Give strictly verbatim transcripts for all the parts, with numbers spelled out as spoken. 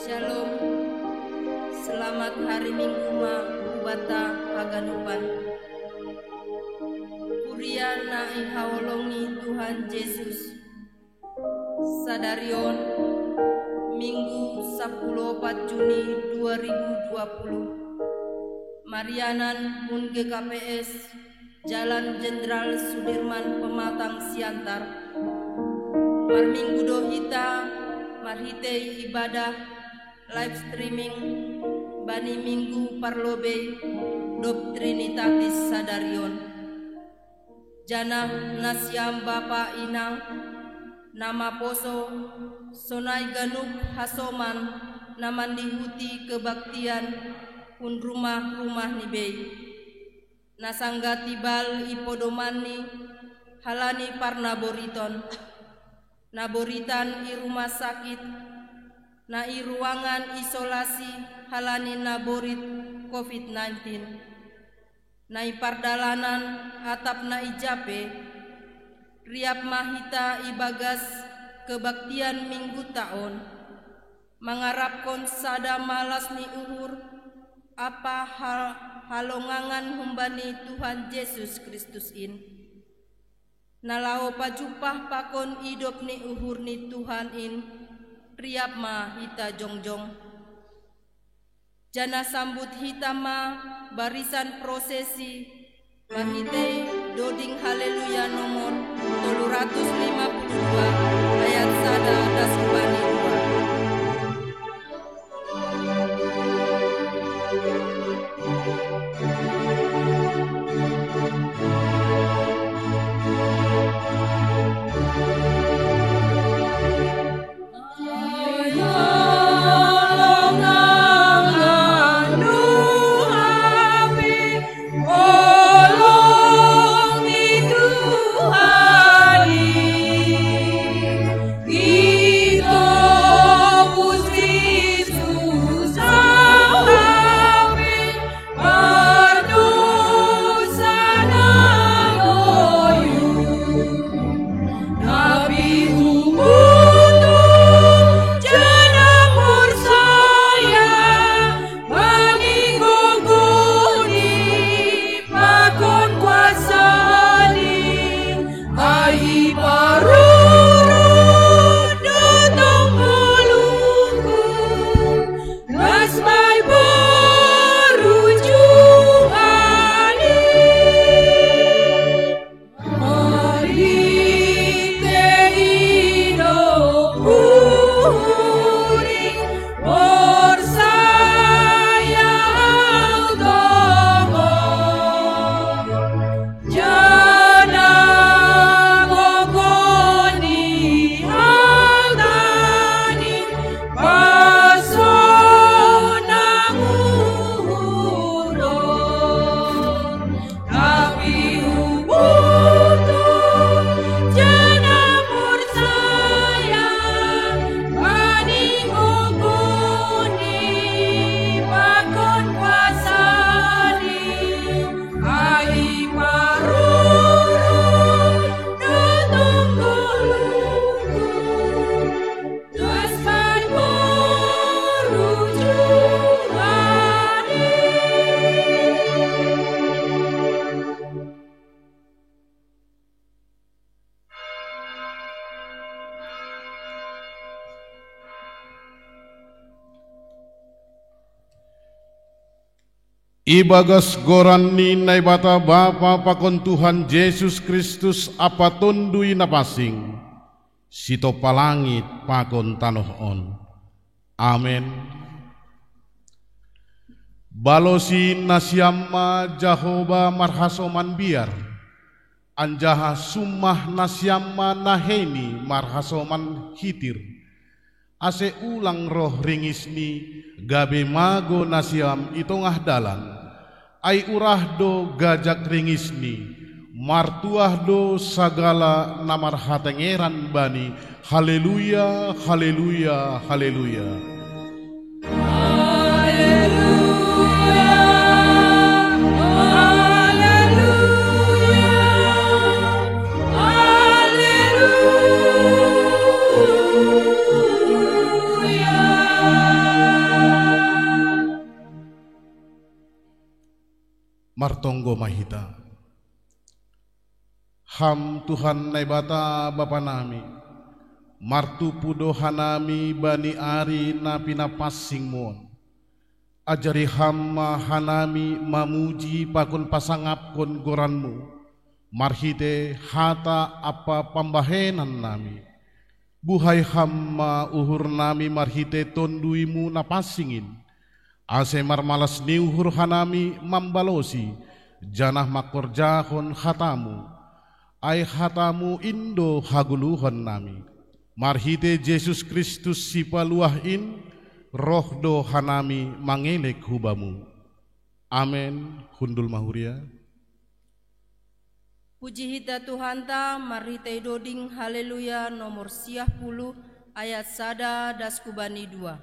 Shalom. Selamat hari Minggu ma hubata haganupan. Kurian Ihaolongi Tuhan Yesus. Sadarion, Minggu sapuluh opat Juni dua ribu dua puluh. Marianan pun G K P S, Jalan Jenderal Sudirman, Pematang, Siantar. Marminggu do hita marhitei ibadah live streaming bani Minggu parlobei dob Trinitatis sadarion. Janah nasiam bapa inang, na maposo, sonai ganup hasoman na mandihuti kebaktian hun rumah-rumah ni bei. Na sanggah tibal i podomanni halani parnaboriton, naboritan i rumah sakit, na i ruangan isolasi halani naborit covid nineteen, na i pardalanan atap na i ja pe, riap ma hita ibagas kebaktian Mingguta on, mangarapkon sada malas ni uhur ampa ha-, halongangan humbani Tuhan Jesus Kristus in. Na laho pajumpah pakon idop ni uhur ni Tuhan in, riap ma hita jongjong. Janah sambut hita ma barisan prosesi marhitei doding Haleluya nomor tolu ratus lima puluh dua, ayat sada das hubani dua. Ibagas goran ni Naibata Bapa pakon Tuhan Jesus Kristus ampa Tonduy Napansing, sitompa langit pakon tanoh on. Amen. Balosi nasiam ma Jahowa marhasoman biar, anjaha summah nasiam ma naheiNi marhasoman hitir, ase ulang roh ringisNi, gabe mago nasiam i tongah dalan. Ai urah do gajak ringisNi, martuah do sagala na marhatengeran Bani. Haleluya, haleluya, haleluya. Martonggo ma hita. Ham Tuhan Naibata Bapa nami, martumpu do hanami bani ari na pinapansingMu on. Ajari Ham ma hanami mamuji pakon pasangapkon goranMu, marhite hata ampa pambahenan nami. Buhai Ham ma uhur nami marhite TonduyMu na pansing in, ase marmalas ni uhur hanami mambalosi, janah mangkorjahon hataMu, ai hataMu in do hagoluhan nami. Marhite Jesus Kristus Sipaluah in, roh do hanami mangelek hu Bamu. Amen. Hundul ma huria. Puji hita Tuhanta marhitei doding Haleluya nomor siah puluh ayat sada das hubani dua.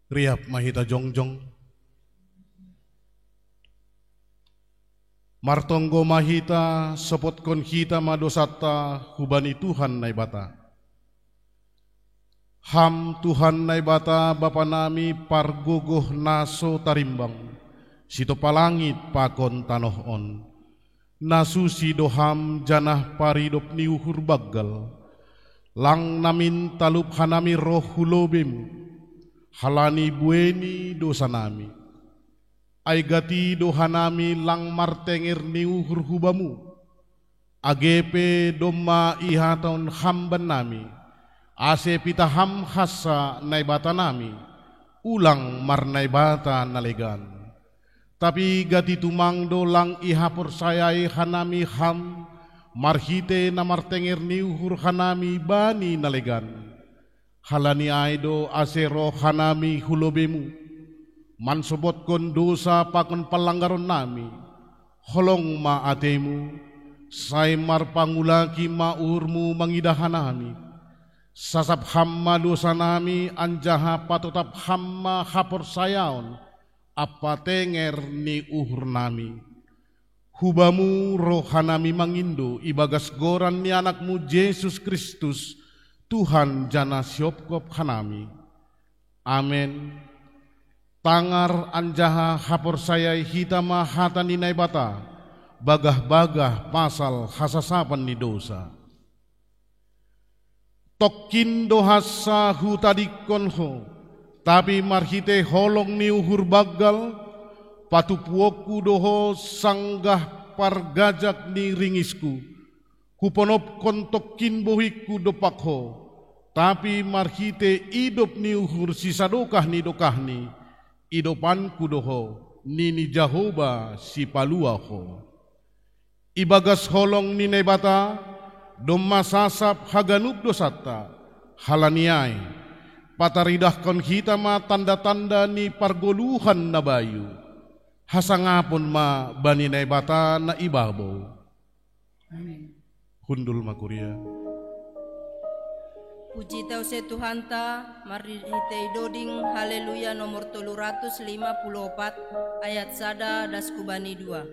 Riap ma hita jongjong. Martonggo ma hita, sopotkon hita ma dousanta hubani Tuhan Naibata. Ham Tuhan Naibata Bapa nami, pargogoh na so tarimbang, sitompa langit pakon tanoh on. Na susi do Ham janah paridop ni uhur banggal. Lang namin talup hanami roh hu lobeiMu, halani buei ni dousa nami. Ai gati do hanami lang martenger ni uhur hu Bamu, age pe domma ihatahon Ham bannami, ase pitah Ham hansa Naibata nami, ulang marnaibata na legan. Tapi gati tumang do lang ihaporsayai hanami Ham, marhitei na martenger ni uhur hanami bani na legan. Halani ai do ase roh hanami hu lobeiMu, mansopotkon dousa pakon panlanggaron nami. Holong ma ateiMu, sai marpangulaki ma uhurMu mangidah hanami. Sasap Ham ma dousa nami, anjaha patotap Ham ma haporsayaon ampa tenger ni uhur nami. Hu Bamu roh hanami mangindo ibagas goran ni AnakMu Jesus Kristus, Tuhan janah siopkop hanami. Amen. Tangar anjaha haporsayai hita ma hata ni Naibata, bagah-bagah pasal hasasapan ni dousa. Tongkin do hansa hutadingkon ho, tapi marhitei holong ni uhur banggal, patupuonku do ho sanggah pargajak ni ringisku. Huponopkon tongkin bohingku dompak ho, tapi marhitei idop ni uhur sisadokah ni dokahni, idopanku do ho, nini Jahowa Sipalua ho. Ibagas holong ni Naibata, domma sasap haganup dosanta, halani ai, pataridahkon hita ma tanda-tanda ni pargoluhan na bayu. Hasangapon ma bani Naibata na i babou. Amin. Hundul ma kuria. Puji tause Tuhanta, marhitei doding Haleluya nomor tolu ratus lima puluh opat, ayat sada das hubani dua.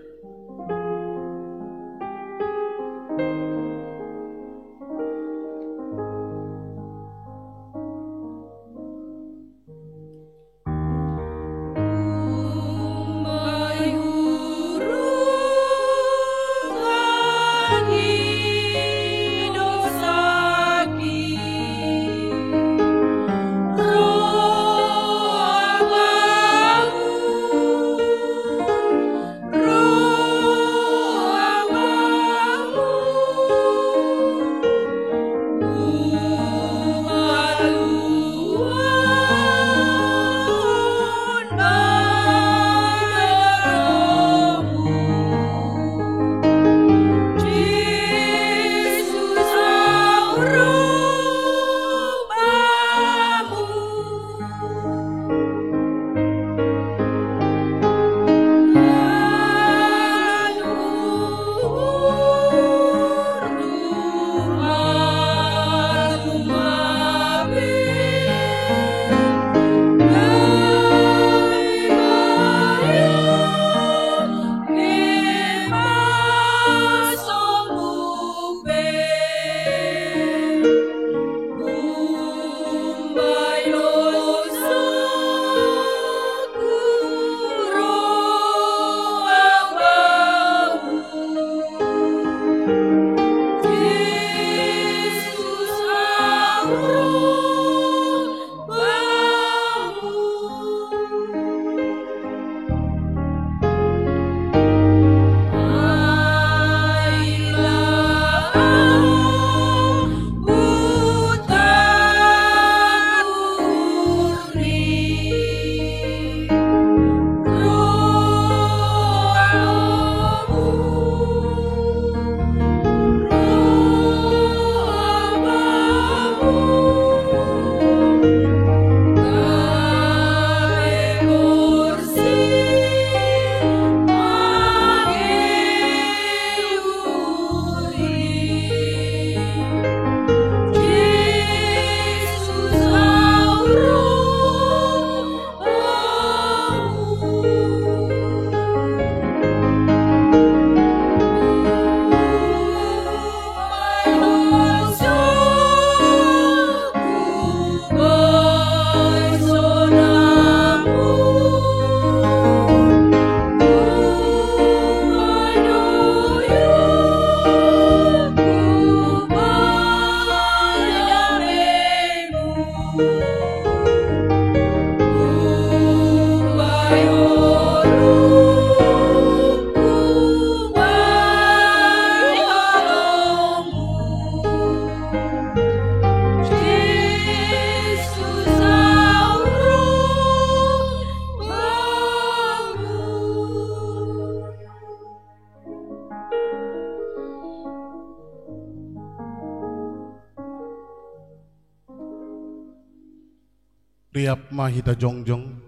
Riap ma hita jongjong.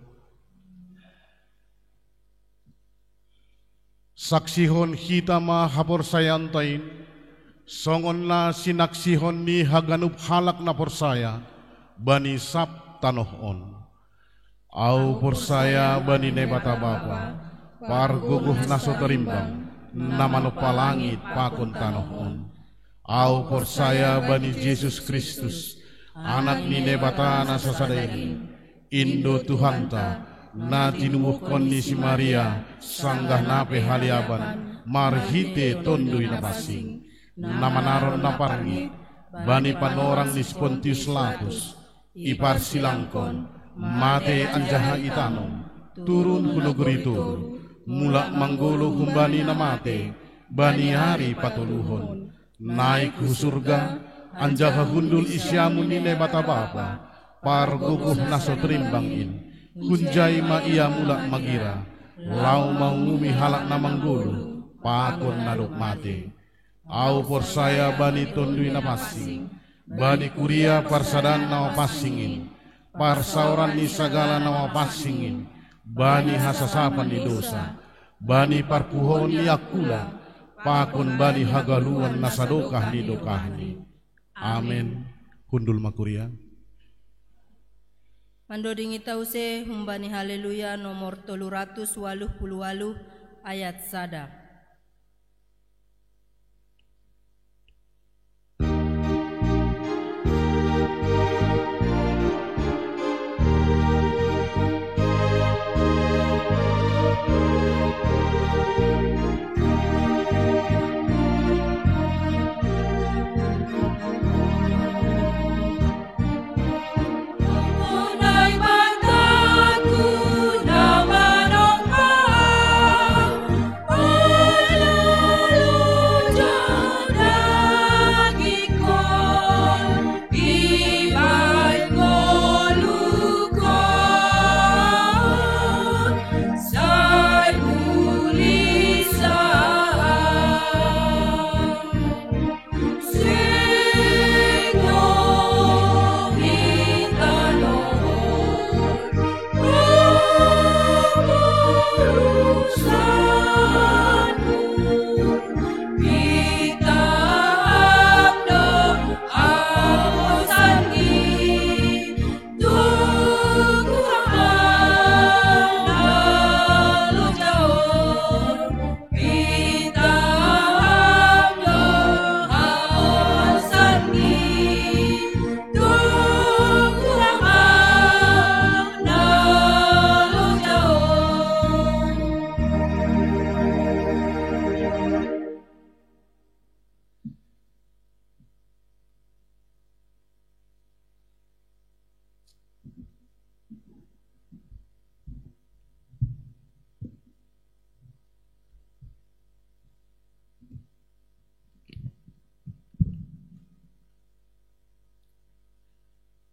Saksihon hita ma haporsayaanta in, songon na sinaksihon ni haganup halak na porsaya bani sab tanoh on. Ahu porsaya bani Naibata Bapa, pargogoh na so tarimbang, na manompa langit pakon tanoh on. Ahu porsaya bani Jesus Kristus, Anak ni Naibata na sasada in, in do Tuhanta, na tinubuhkon ni si Maria sanggah na pe haliaban marhitei Tonduy Napansing, na manaron na parngit, bani panorang ni si Pontius Latus, iparsilangkon, mate anjaha itanom, turun hu nagori Tobu, mulak manggoluh humbani na mate, bani ari patoluhon, naik hu surga, anjaha hundul i siamun ni Naibata Bapa, pargogoh na so tarimbang in. Hunjai ma ia mulak magira, laho mangumumi halak na manggoluh, pakon na dob mate. Ahu porsaya bani Tonduy Napansing, bani kuria parsadaan na mapansing in, parsaoran ni sagala na mapansing in, bani hasasapan ni dosa, bani parpuhoon ni angkula, pakon bani hagoluhan na sadokah ni dokahni. Amen. Hundul ma kuria. Mandoding ita use humbani Haleluya nomor tolu ratus waluh puluh waluh, ayat sada.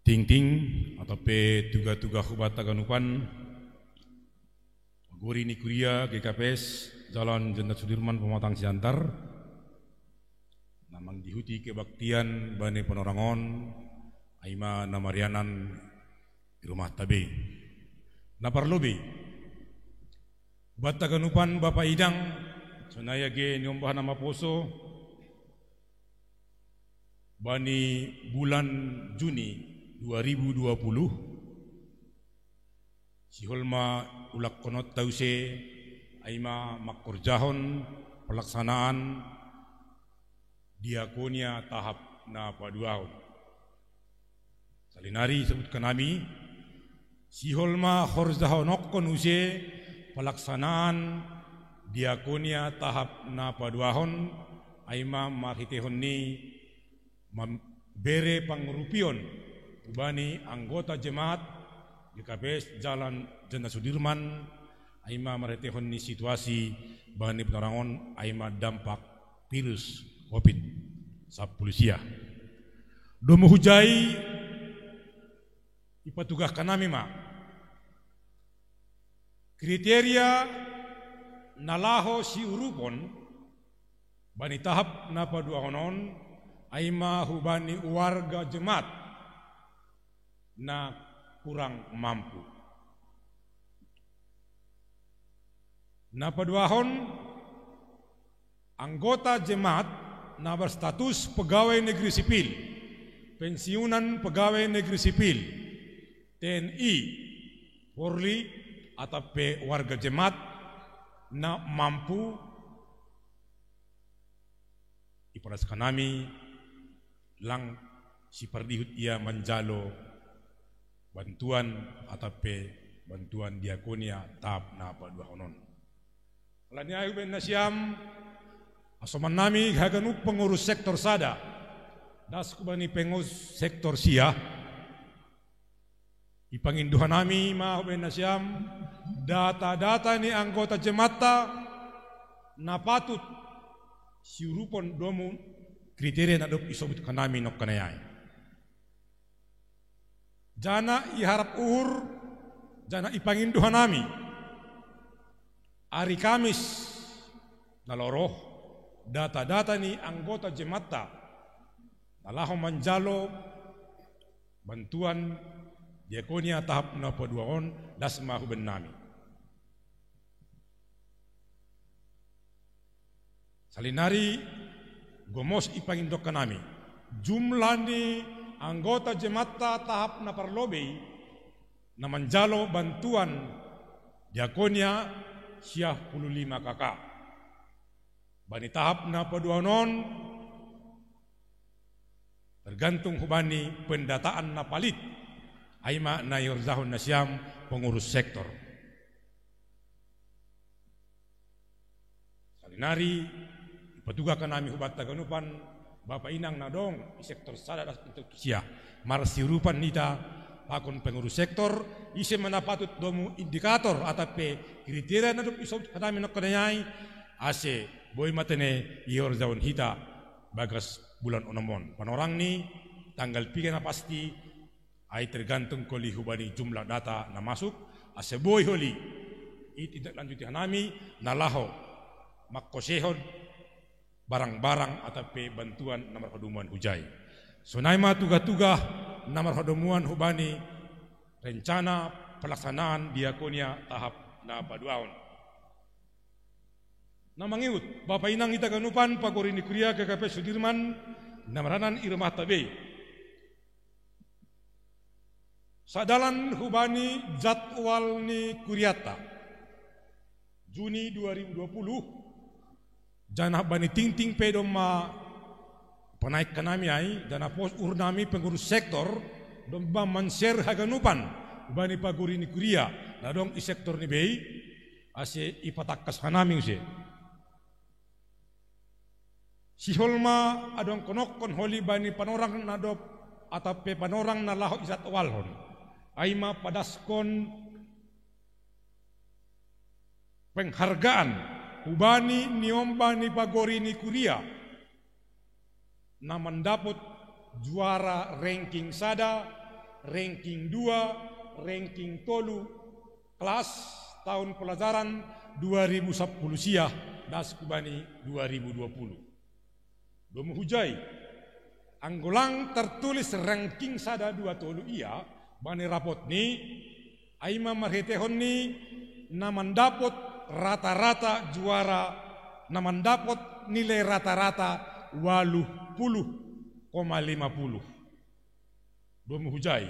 Tingting atau pe tuga-tuga hubata ganupan, gori ni kuria G K P S Jalan Jenderal Sudirman Pematang Siantar, na manggihuti kebaktian bani panorangon, ai ma na marianan di rumah tabe. Na parlobei, hubata ganupan Bapa Idang, sonai age niombah na maposo, bani bulan Juni dua ribu dua puluh, sihol ma ulangkononta use, ai ma mangkorjahon pelaksanaan diakonia tahap na paduahon. Salinari sebutkan nami, sihol ma horjahononkon use pelaksanaan diakonia tahap na paduahon, ai ma marhiteihon ni mambere pangurupion hubani anggota jemaat G K P S Jalan Jenderal Sudirman, ai ma marhiteihon ni situasi bani panorangon, ai ma dampak virus covid sampulu sia. Domu hujai ipatugahkan nami ma kriteria na laho siurupon bani tahap na paduahon on, ai ma hubani warga jemaat na kurang mampu. Na paduahon, anggota jemaat na berstatus pegawai negeri sipil, pensiunan pegawai negeri sipil, T N I, Polri, atau pe warga jemaat na mampu, iparaskan nami lang sipardihut ia manjalo bantuan atau pe bantuan diakonia tahap na paduahon on. Alani ai hubahen nasiam, hasoman nami haganup pengurus sektor sada, Das hubani pengurus sektor sia, ipangindohan nami ma hubaen nasiam data-data ni anggota jemaatta na patut siurupon domu kriteria na dob isobutkan nami nongkan na i ai. Janah iharap uhur, janah ipangindohan nami, ari Kamis na laho roh, data-data ni anggota jemaatta na laho manjalo bantuan diakonia tahap na paduahon, das ma hubaen nami. Salinari gomos ipangindohon nami, jumlah ni anggota jemaatta tahap na parlobei na manjalo bantuan diakonia siah puluh lima K K. Bani tahap na paduahon on, tergantung hubani pendataan na palit, ai ma na ihorjahon nasiam pengurus sektor. Salinari ipatugahkan nami hubanta haganupan bapa inang na dong i sektor sada das sektor sia, marsiurupan hita pakon pengurus sektor, ise ma na patut domu indikator atap pe kriteria na dob isobutkan nami nongkan na i ai, ase boi ma tene ihorjahon hita bagas bulan onom on. Panorangni tanggal piga na pasti, ai tergantung holi hubani jumlah data na masuk, ase boi holi itindaklanjuti hanami na laho mangkosehon barang-barang atap pe bantuan na marhadomuan hujai. Sonai ma tugah-tugah na marhadomuan hubani rencana pelaksanaan diakonia tahap na paduahon. Na mangihut, bapa inang hita haganupan pagori ni kuria G K P Sudirman na maranan i rumahta bei. Sadalan hubani jadwal ni kuriatta, Juni dua ribu dua puluh, janah bani tingting pe domma panaek hanami ai, janah pos uhur nami pengurus sektor domma manser haganupan hubani pagori ni kuria na dong i sektor ni bei, ase ipatangkas hanami use. Sihol ma adong honokkon holi bani panorang na dob atap pe panorang na laho ijadwalhon, ai ma padaskon penghargaan hubani niombah ni pagori ni kuria na mandapot juara ranking sada, ranking dua, ranking tolu, kelas tahun pelajaran dua ribu sapuluh sia das hubani dua ribu dua puluh. Domu hujai, anggo lang tertulis ranking sada dua tolu ia bani rapotni, ai ma marhiteihon ni na mandapot rata-rata juara, na mandapot nilai rata-rata waluh puluh koma lima puluh. Domu hujai,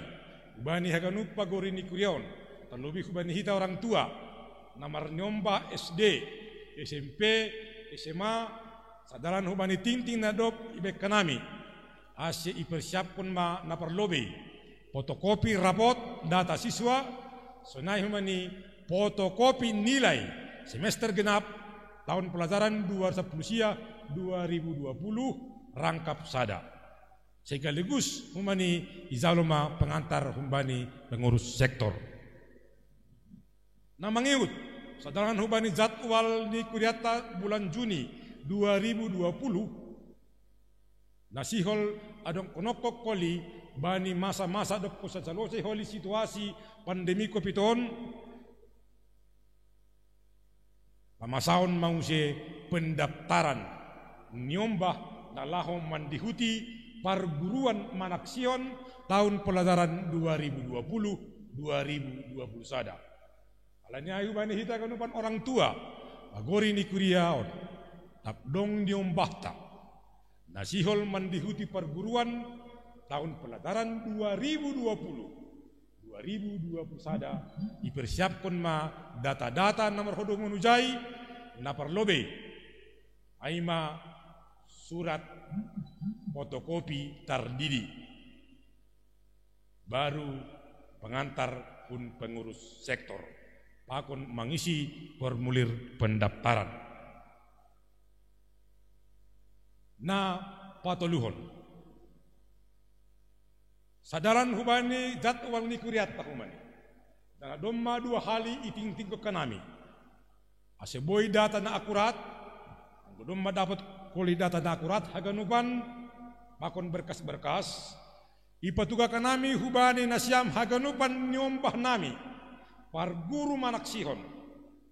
hubani haganup pagori ni kuria on, terlebih hubani hita orang tua na marniombah S D, S M P, S M A, sadalan hubani tingting na dob ibaen hanami, ase ipersiapkon ma na parlobei: fotokopi rapot data siswa, sonai hubani fotokopi nilai semester genap tahun pelajaran dua ribu sapuluh sia dua ribu dua puluh rangkap sada. Sekaligus hubani ijalo ma pengantar hubani pengurus sektor. Na mangihut, sadalan hubani jadwal ni kuriatta bulan Juni dua ribu dua puluh, na sihol adong honokkon holi bani masa-masa dob husalosei holi situasi pandemi covid on, pamasaon ma use pendaftaran niombah na laho mandihuti parguruan manaksihon tahun pelajaran dua ribu dua puluh dua ribu dua puluh sada. Alani ai hubani hita haganupan orang tua pagori ni kuria on, tap dong niombahta na sihol mandihuti parguruan tahun pelajaran dua ribu dua puluh dua ribu dua puluh sada, ipersiapkon ma data-data na marhadomuan hujai, na parlobei, ai ma surat fotokopi tardidi, baru pengantar hun pengurus sektor, pakon mangisi formulir pendaftaran. Na patoluhon, Sadalan hubani jadwal ni kuriatta hubani. Dana domma dua hali itingtingkon hanami. Ase boi data na akurat, anggo domma dapot koli data na akurat haganupan, pakon berkas-berkas, ipatugakan hanami hubani nasiam haganupan niombah nami, parguru manaksihon,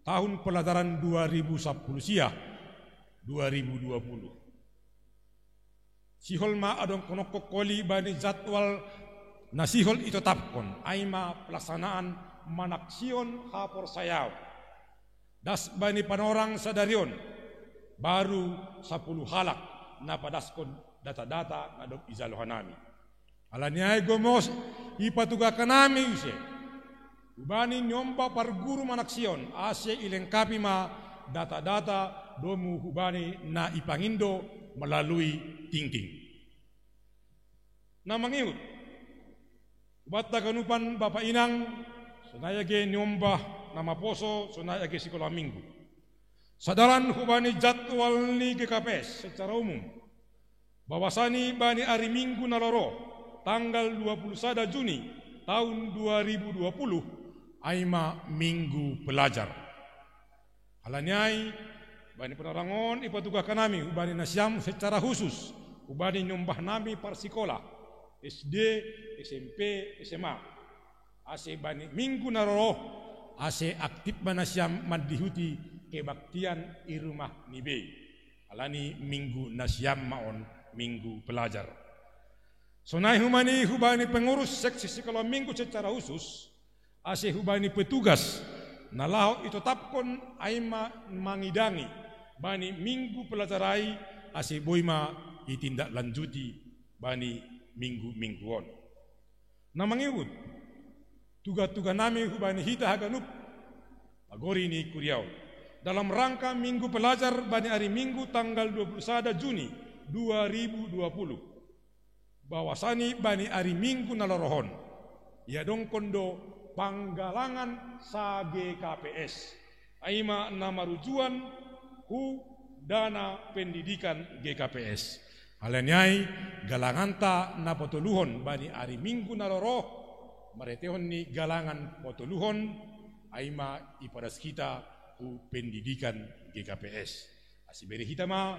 tahun pelajaran dua ribu sapuluh sia, dua ribu dua puluh. Sihol ma adong konokkon koli bani jadwal na sihol itotapkon, ai ma pelaksanaan manaksihon haporsayaon. Das bani panorang sadari on, baru sapuluh halak na padaskon data-data na dob ijalo hanami. Alani ai gomos ipatugakan hanami ise. Hubani niombah parguru manaksihon, ase ilengkapi ma data-data domu hubani na ipangindo melalui tingting. Na mangihut. Hubatta ganupan bapa inang, sonai age niombah na maposo, sonai age sikola minggu. Sadalan hubani jadwal ni G K P S secara umum. Bahwasani bani ari minggu na loro, tanggal dua puluh sada Juni tahun dua ribu dua puluh, ai ma minggu pelajar. Alani ai, bani panorang on ipatugakan hanami hubani nasiam secara khusus, hubani niombah nami parsikola, S D, S M P, S M A. Ase bani minggu na loro, ase aktip ma nasiam mandihuti kebaktian i rumah ni bei. Alani minggu nasiam ma on minggu pelajar. Sonai hubani hubani pengurus seksi sikola minggu secara khusus, ase hubani petugas na laho itotapkon ai ma mangidangi bani minggu pelajar ai, ase boi ma itindak lanjuti bani minggu-minggu on. Na mangihut, tuga-tuga nami hubani hita haganup pagori ni kuria on. Dalam rangka minggu pelajar bani ari minggu tanggal dua puluh sada Juni dua ribu dua puluh. Bahwasani bani ari minggu na loro on, iadongkon do panggalangan sa G K P S. Ai ma na marujuan hu dana pendidikan G K P S. Alani ai, galanganta na patoluhon bani ari minggu na loro, maretehon ni galangan patoluhon, ai ma ipadas hita hu pendidikan G K P S. Ase bere hita ma,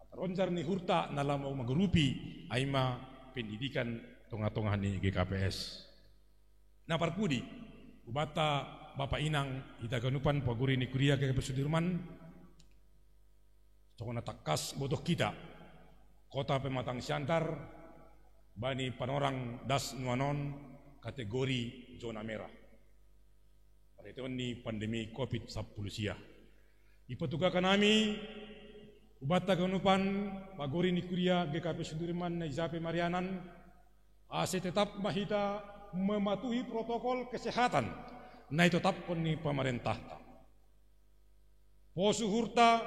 mataronjar ni uhurta na laho mangurupi, ai ma pendidikan tonga-tonga ni G K P S. Na parpudi, hubanta bapa inang hita ganupan pagori ni kuria G K P S Sudirman, songon na tangkas botoh hita, Kota Pematang Siantar, bani panorang das nuan on kategori zona merah. Paretehon ni pandemi covid sapuluh sia. Ipatugakan nami, hubanta ganupan pagori ni kuria G K P S Sudirman na i ja pe marianan, ase tetap ma hita mematuhi protokol kesehatan na itotapkon ni pamarentahta. Pos uhurta,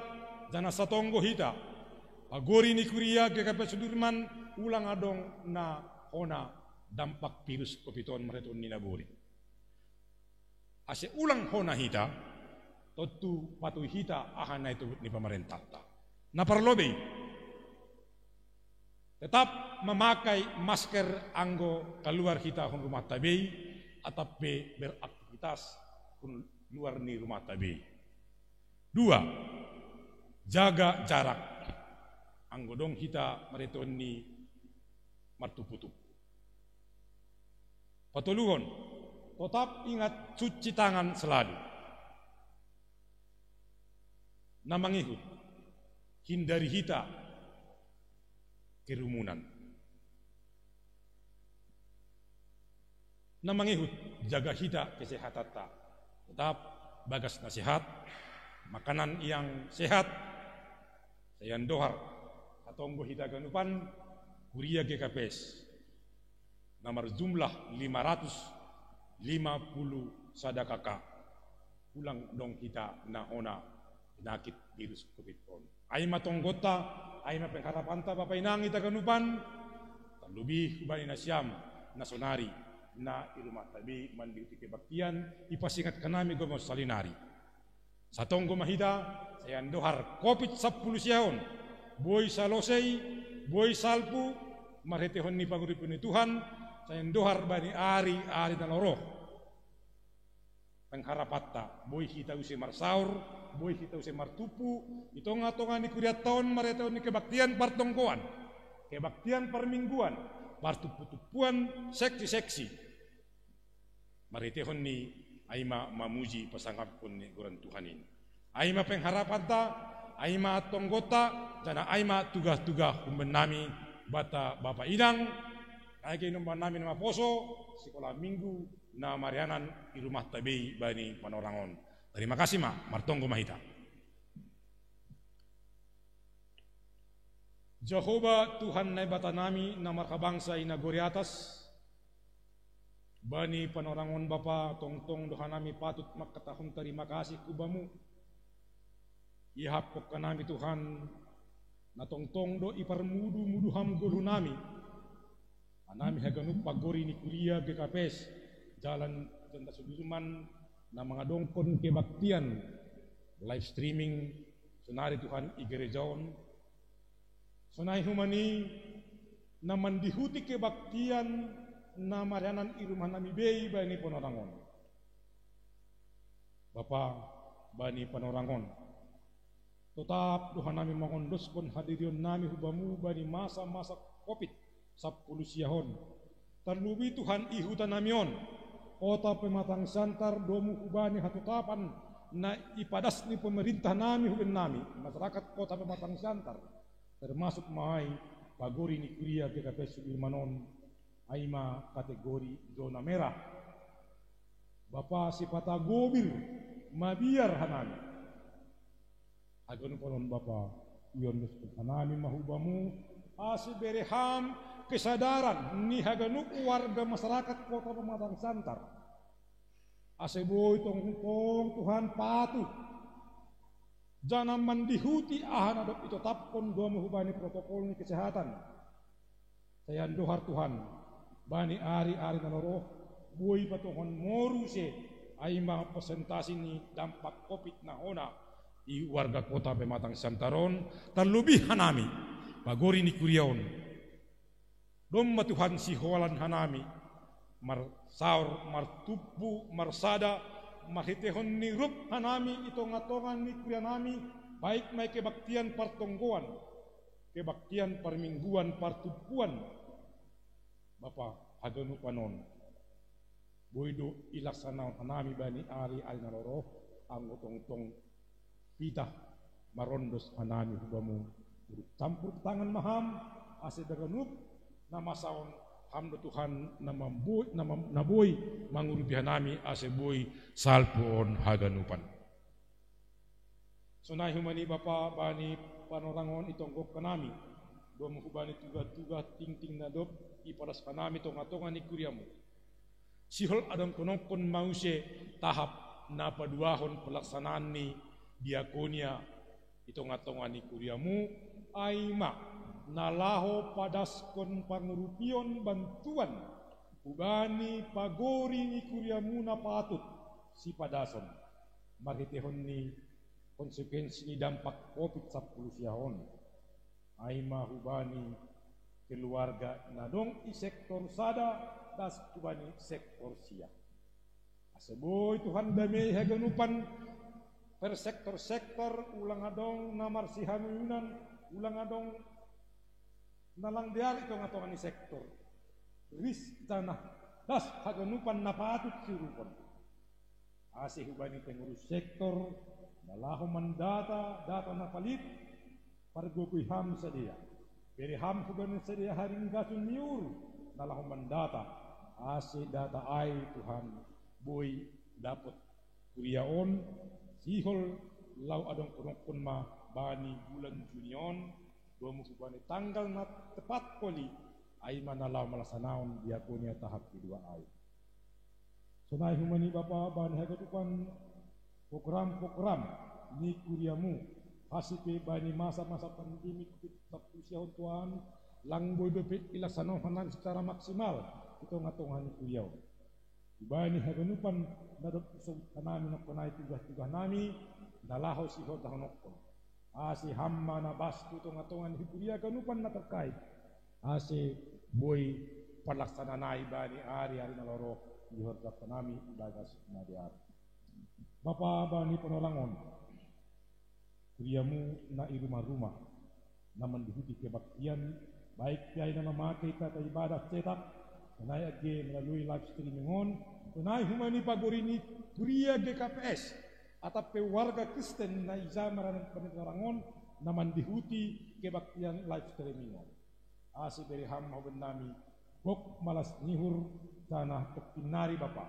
janah satonggo hita pagori ni kuria G K P S Sudirman, ulang adong na hona dampak virus covid on maretehon ni na bori. Ase ulang hona hita, tontu patuhi hita aha na ituhut ni pamarentahta. Na parlobei, tetap memakai masker anggo kaluar hita hun rumahta bei, atap pe beraktivitas hun luar ni rumahta bei. Dua, jaga jarak anggo dong hita maretehon ni martupu-tupu. Patoluhon, tetap ingat cuci tangan selalu. Na mangihut, hindari hita kerumunan. Na mangihut, jaga hita kesehatanta. Tetap bagas na sehat, makanan yang sehat. Sian Johar, satonggo hita ganupan kuria G K P S na marjumlah lima ratus lima puluh sada K K. Ulang dong hita na hona penyakit virus covid on. Ai ma tonggonta, ai ma pengharapanta bapa inang hita ganupan, tarlobih hubani nasiam na sonari na i rumahta bei mandihuti kebaktian, ipasingatkan nami gomos salinari. Satonggo ma hita, sian Johar covid sapuluh sia on, boi salosei, boi salpu, Marhitehon ni pangurupion ni Tuhan, sai andohar bani ari-ari na laho ro. Pengharapanta, boi hita use marsaor, boi hita use martumpu, i tonga-tonga ni kurianta on marhitehon ni kebaktian partonggoan, kebaktian parmingguan, partumpu-tumpuan, seksi-seksi. Marhitehon ni ai ma mamuji pasangapkon ni goran Tuhan in. Ai ma pengharapanta, ai ma tonggonta, janah ai ma tugah-tugah humbannami banta bapa inang, ai ge humbannami na maposo, sikola minggu, na marianan i rumahta bei bani panorang on. Tarima kasih ma, martonggo ma hita. Jahowa Tuhan Naibatanami na marhabangsa i nagori atas, bani panorang on Bapa, tongtong do hanami patut mangkatahon tarima kasih hu Bamu. Iahapkon hanami Tuhan, na tongtong do iparmudu-mudu Ham goluhnami. Hanami haganup pagori ni kuria G K P S, Jalan Jenderal Sudirman, na mangadongkon kebaktian live streaming sonari Tuhan i gereja on. Sonai homa i na mandihuti kebaktian na marianan i rumah nami bei bani panorang on. Bapa, bani panorang on, totap do hanami mangondoskon hadirion nami hu Bamu bani masa-masa covid sampulu sia on. Tarlubi Tuhan i huta nami on, kota Pematang Siantar, domu hubani hatotapan na ipadas ni pemerintah nami hu bennami, masyarakat kota Pematang Siantar, termasuk ma ai pagori ni kuria G K P S Sudirman on, ai ma kategori zona merah. Bapa, sipata gobir mabiar hanami. Haganupan on Bapa, iondoskon hanami ma hu Bamu, ase bere Ham kesadaran ni haganup warga masyarakat kota Pematang Siantar, ase boi tongtong Tuhan patuh janah mandihuti aha na dob itotapkon Domu hubani protokol ni kesehatan. Sai andohar Tuhan, bani ari-ari na laho ro, boi patuduhon muse, ai ma persentase ni dampak covid na hona i warga kota Pematang Siantar on, tarlubi hanami, pagori ni kuria on. Domma Tuhan sihoalan hanami, marsaor, martumpu, marsada, marhitehon ni rob hanami i tonga-tonga ni kuria nami, baik ma i kebaktian partonggoan, kebaktian parmingguan, partumpuan. Bapa, haganupan on boi do ilaksanahon hanami bani ari-ari na laho ro, anggo tongtong pitah marondos hanami hu Bamu. Turut campur tangan ma Ham, ase haganup na masa on, Ham do Tuhan na mamboi, na mam-, na boi mangurupi hanami, ase boi salpu on haganupan. Sonai homa i Bapa, bani panorang on itonggohon hanami Domu hubani tugah-tugah tingting na dob ipadas hanami tonga-tonga ni kuriaMu. Sihol adongkonongkon ma use tahap na paduahon pelaksanaan ni diakonia i tonga-tonga ni kuriaMu, ai ma na laho padaskon pangurupion bantuan hubani pagori ni kuriaMu na patut sipadason, marhitehon ni konsekuensi ni dampak covid sampulu sia on, ai ma hubani keluarga na dong i sektor sada das hubani sektor sia. Ase boi Tuhan damei haganupan per sektor-sektor, ulang adong na marsihamunan, ulang adong na lang dear i tonga-tonga ni sektor. Ris janah das haganupan na patut siuruphon. Ase hubani pengurus sektor, na laho mandata data na palit, pargogoi Ham sidea. Bere Ham hubani sidea haringgason ni uhur, na laho mandata, ase data ai Tuhan boi dapot kuria on, sihol laho adongkonongkon ma bani bulan Juni on, Domu hubani tanggal na tepat holi, ai ma na laho malaksanahon diakonia tahap kedua ai. Sonai homa i Bapa, bani haganupan program-program ni kuriaMu, ase pe bani masa-masa pandemi covid sampulu sia on Tuhan, lang boi dope ilaksanahon hanami secara maksimal i tonga-tonga ni kuria on. Hubani haganupan na dob isobut hanami nangkon ai tugah-tugah nami, na laho sihotahononkon. Ase Ham ma na bas hu tonga-tonga ni kuria haganupan na terkait. Ase Boi pallaksananai bani ari-ari na lao ro, ihorjak nami ibagas na dear. Bapa, bani panorangon, kuriamu na i rumah-rumah, na mandihuti kebaktian, baik pe ai na mamakai tata ibadah cetak, sonai age melalui live streaming on, sonai huma ni pagori ni kuria G K P S, atap pe warga Kristen na ija maranan panorangon, na mandihuti kebaktian live streaming on. Asi bere ham hau bennami, gok malas nihur, janah tongkinnari Bapa,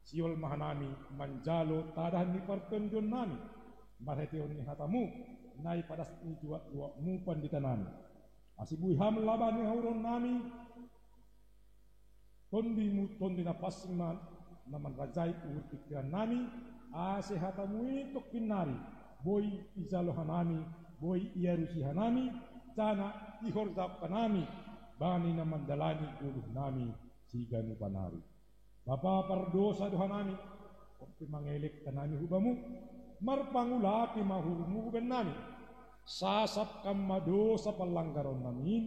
siol ma hanami manjalo tadahan ni partondionnami, marhiteon ni hatamu, na ipadas ni juak-juakmu panditanami. Asi bui ham laba ni hauron nami, tondimu tondi na pansing ma na manrajai uhur pingkiran nami, ase hatamu i tongkinnari, boi ijalo hanami, boi iarusi hanami, janah ihorjahon hanami, bani na mandalani goluh nami siganup ari. Bapa, pardosa do hanami, on pe mangelek hanami hu Bamu, marpangulapi ma uhurmu hu bennami, sasap Kam ma dosa panlanggaron nami in,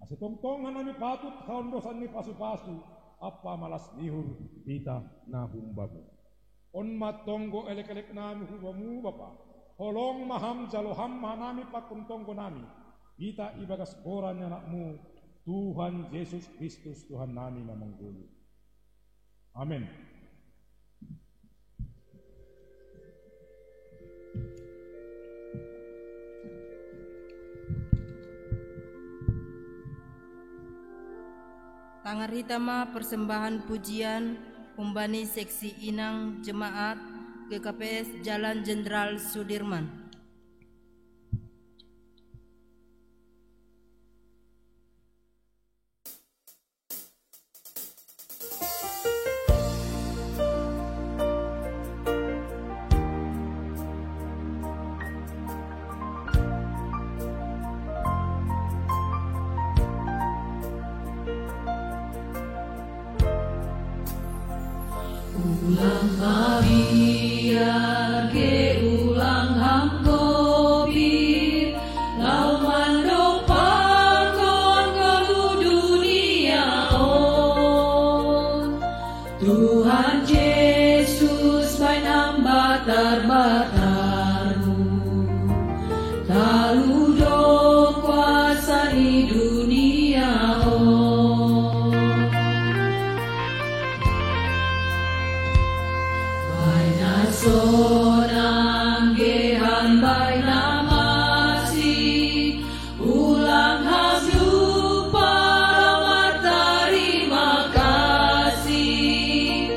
ase tongtong hanami patut haondosan ni pasu-pasu, ampa malas nihur, pitah na hum Bamu. On ma tonggo elek-elek nami hu Bamu Bapa, holong ma Ham jalo Ham ma hanami pakon tonggo nami, pitah ibagas goran ni Anak-Mu, Tuhan Jesus Kristus Tuhan nami na manggoluh. Amen. Tangar hita ma persembahan pujian humbani seksi inang jemaat G K P S Jalan Jenderal Sudirman. Ulang mabiar ge ulang hangkopi, lau mandok pakon ngolu dunia on. Tuhan Jesus bain ambatar-batarmu, talu do kuasa ni dunia on. Baina sonang ge han baina masih, ulang ham lupa lau martarima kasih.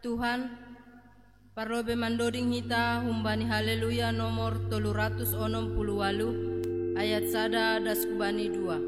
Tuhan, parlobe mandoding hita humbani Haleluya nomor tolu ratus onom puluh walu, ayat sada das kubani dua.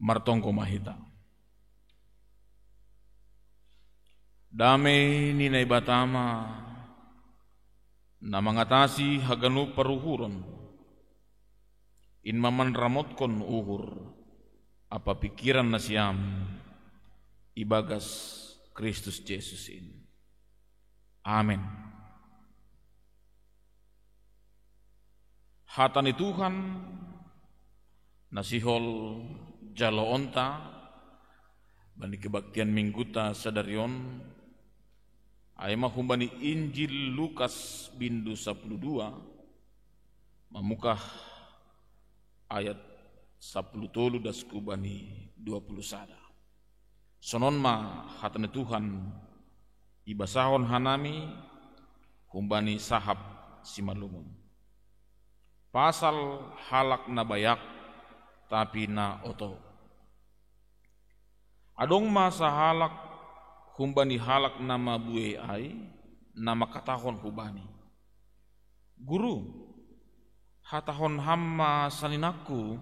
Martonggo ma hita. Dame ni Naibata ma, na mangatasi haganup paruhuron, in ma manramotkon uhur ampa pingkiran nasiam ibagas Kristus Jesus in. Amen. Hata ni Tuhan na sihol jaloonta bani kebaktian mingguta sadari on, ai ma humbani Injil Lukas bindu sapuluh dua, mamungkah ayat sapuluh tolu das kubani dua puluh sada. Sonon ma hata ni Tuhan, ibasahon hanami humbani sahap simalumon. Pasal halak na bayak, tapi na oto. Adong ma sahalak humbani halak na mabuei ai, na mangkatahon hu Bani: Guru, hatahon Ham ma saninangku,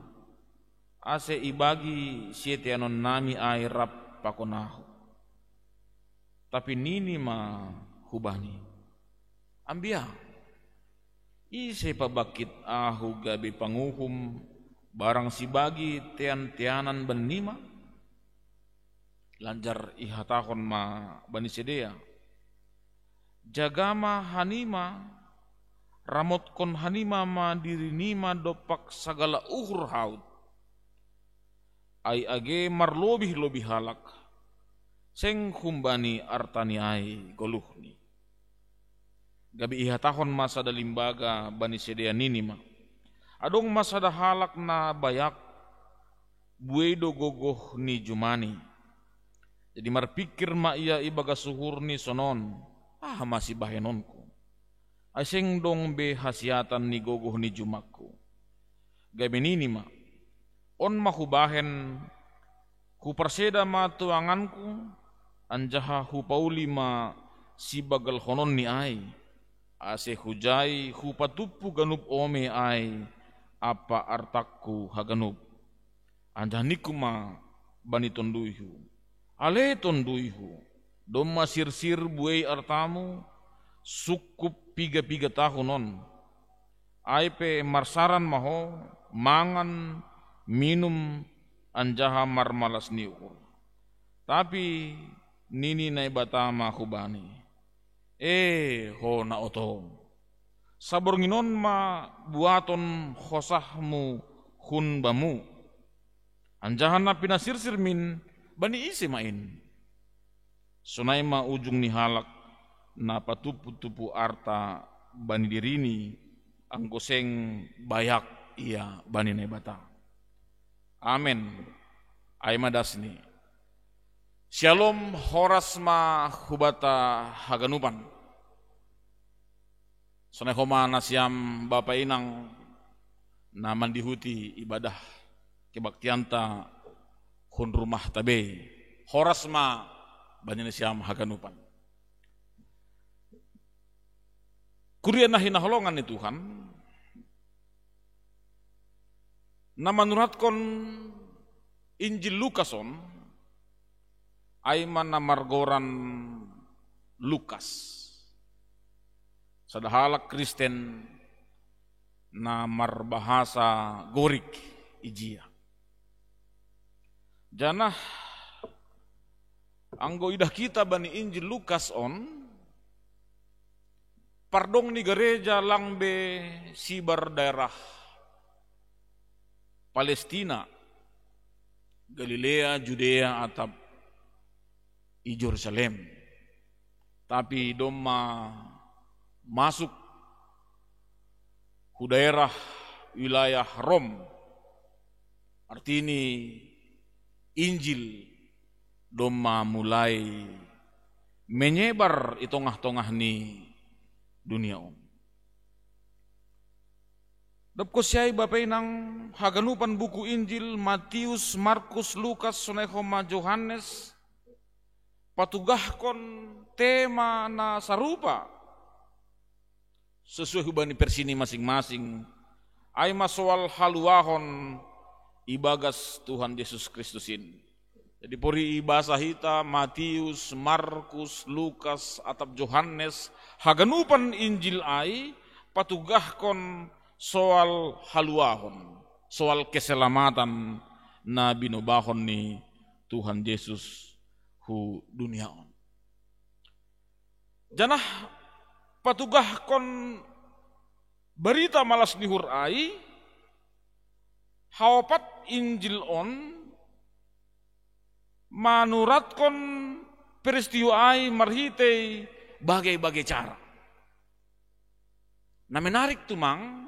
ase ibagi sieteanonnami ai rap pakon ahu. Tapi nini ma hu Bani: Ambia, ise pabangkit ahu gabe panguhum barang sibagi tean-teanan bannima? Lanjar ihatahon ma bani sidea: Jaga ma hanima, ramotkon hanima ma dirinima dompak sagala uhur haut. Ai age marlobih-lobih halak, seng humbani artani ai goluhni. Gabe ihatahon ma sada limbaga bani sidea, nini ma: Adong ma sada halak na bayak, buei do gogoh ni jumani. Jadi marpingkir ma ia ibagas uhurni sonon: Aha ma sibahenonku, ai seng dong be hasiatan ni gogoh ni jumangku? Gabe nini ma: On ma hubahen, huparseda ma tuanganku, anjaha hupauli ma sibagalhononni ai, ase hujai hupatumpu ganup ome ai ampa artangku haganup. Anjaha ningku ma bani tonduyhu. Ale tonduyhu, domma sirsir buei artamu sukkup piga-piga tahun on. Ai pe marsaran ma ho mangan, minum, anjaha marmalas ni uhur. Tapi nini Naibata ma hubani, "E ho na oto, saborngin on ma buaton hosahmu hun bamu. Anjaha na pinasirsirmin bani ise ma in?" Sonai ma ujung ni halak na patupu-tupu arta bani dirini, anggo seng bayak ia bani Naibata. Amen. Ai ma dasni. Syalom, horas ma hubata haganupan. Sonai homa nasiam bapa inang na mandihuti ibadah kebaktianta hun rumahta be. Horas ma bani nasiam haganupan. Kuria na hinaholongan ni Tuhan, na manuratkon Injil Lukas on, ai ma na margoran Lukas. Sada halak Kristen na marbahasa Gorik ijia. Janah anggo idah kita bani Injil Lukas on, pardong ni gareja lang be sibar daerah Palestina, Galilea, Judea, atap i Jerusalem. Tapi domma masuk hu daerah wilayah Rom, artini Injil domma mulai menyebar i tongah-tongah ni dunia on. Dapko siai bapa inang, haganupan buku Injil, Matius, Markus, Lukas, sonai homa Johannes, patugahkon tema na sarupa sesuai hubani versi ni masing-masing, ai ma soal haluahon ibagas Tuhan Jesus Kristus in. Jadi pori ibasa hita Matius, Markus, Lukas, atap Johannes, haganupan Injil ai patugahkon soal haluahon, soal keselamatan na binobahon ni Tuhan Jesus hu dunia on. Janah patugahkon barita malas ni uhur ai, haopat Injil on manuratkon peristiwa ai marhitei bage-bage cara. Na menarik tumang,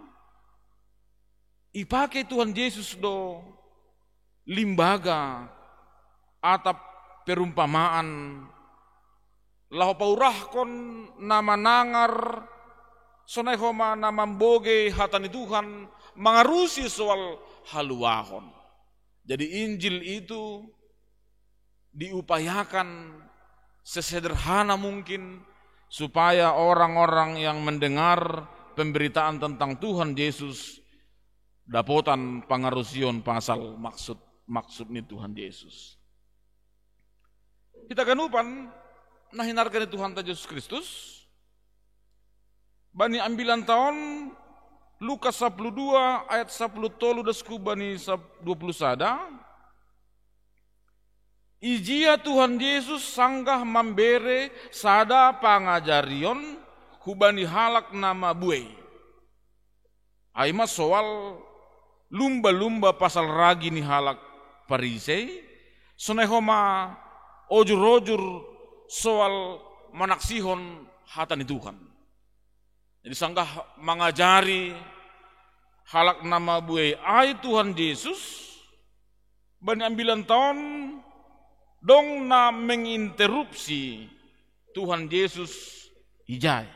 ipake Tuhan Jesus do limbaga atap perumpamaan laho paurahkon na manangar, sonai homa na mambogei hata ni Tuhan mangarusi soal haluahon. Jadi Injil itu diupayakan sesederhana mungkin supaya orang-orang yang mendengar pemberitaan tentang Tuhan Yesus dapotan pangarusion pasal maksud-maksud ni Tuhan Yesus. Hita ganupan na hinarga ni Tuhanta Jesus Kristus, bani ambilan taon Lukas sapuluh dua ayat sapuluh tolu das hu bani sap-, dua puluh sada, ijia Tuhan Jesus sanggah mambere sada pangajarion hubani halak na mabuei. Ai ma soal lumba-lumba pasal ragi ni halak Parisei, sonai homa ojur-ojur soal manaksihon hata ni Tuhan. Jadi sanggah mangajari halak na mabuei ai Tuhan Jesus, bani ambilan taon dong na menginterupsi Tuhan Jesus ijai.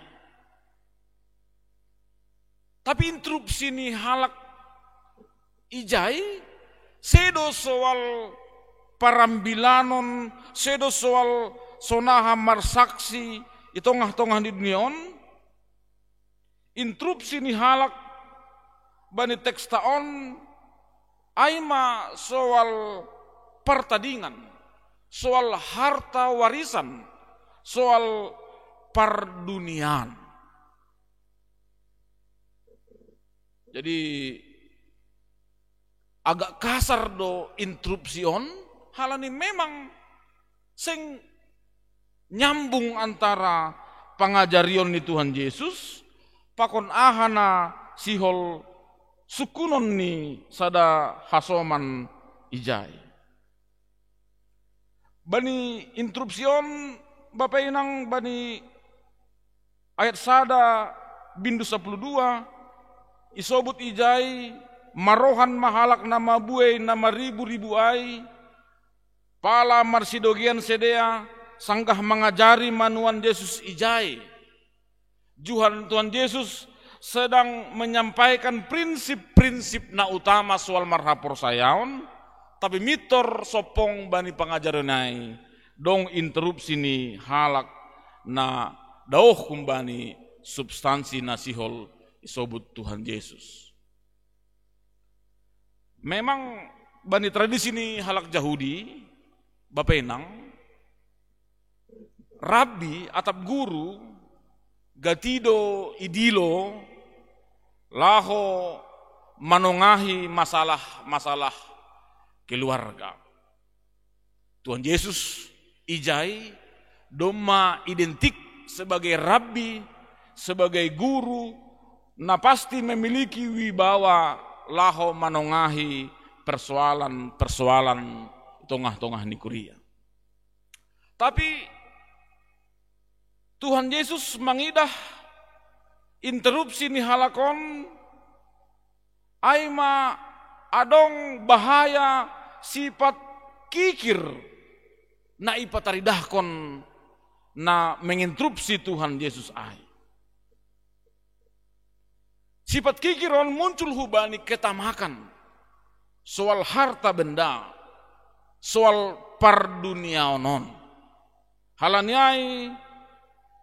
Tapi interupsi ni halak ijai, sedo soal parambilanon, sedo soal sonaha marsaksi i tongah-tongah ni dunia on. Interupsi ni halak bani teksta on, ai ma soal pertadingan, soal harta warisan, soal pardunian. Jadi agak kasar do interupsi on, hal ni memang seng nyambung antara pangajarion ni Tuhan Yesus pakon aha na sihol sukunon ni sada hasoman ijai. Bani interupsi on, Bapa Inang, bani ayat sada bindu sapuluh dua, isobut ijai, marohan ma halak na mabuei na maribu-ribu ai, pala marsidogean sidea, sanggah mangajari ma Tuhan Yesus ijai. Tuhan, Tuhan Yesus sedang menyampaikan prinsip-prinsip na utama soal marhaporsayaon, tapi mintor sompong bani pangajarion ai, dong interupsi ni halak na daoh humbani substansi na sihol isobut Tuhan Yesus. Memang bani tradisi ni halak Jahudi, Bapa Inang, rabbi atap guru gati do idilo laho manongahi masalah-masalah keluarga. Tuhan Yesus ijai domma identik sebagai rabbi, sebagai guru, na pasti memiliki wibawa laho manongahi persoalan-persoalan tongah-tongah ni kuria. Tapi Tuhan Yesus mangidah interupsi ni halak on, ai ma adong bahaya sipat kikir na ipataridahkon na menginterupsi Tuhan Yesus ai. Sipat kikir on muncul hubani ketamakan, soal harta benda, soal parduniaon on. Hal ni ai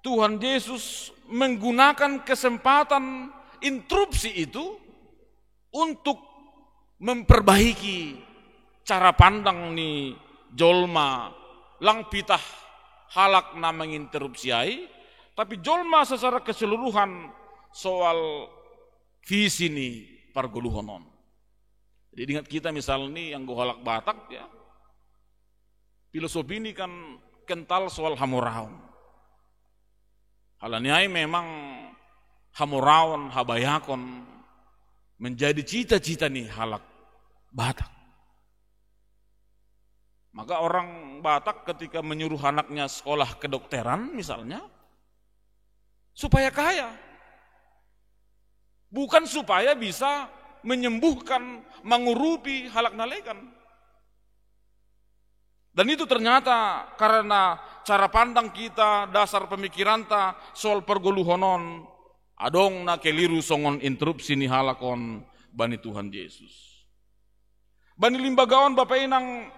Tuhan Yesus menggunakan kesempatan interupsi itu untuk memperbaiki cara pandang ni jolma, lang pitah halak na menginterupsi ai, tapi jolma secara keseluruhan soal visi ni pargoluhon on. Jadi ingat kita misalni anggo halak Batak ya, filosofi ni kan kental soal hamoraon. Hal ni ai memang hamoraon, habayakon menjadi cita-cita ni halak Batak. Maka orang Batak ketika menyuruh anaknya sekolah kedokteran misalnya, supaya kaya. Bukan supaya bisa menyembuhkan, mangurupi halak na legan. Dan itu ternyata karena cara pandang kita, dasar pemikiranta soal pargoluhon on, adong na keliru songon interupsi ni halak on bani Tuhan Yesus. Bani limbaga on, Bapa Inang,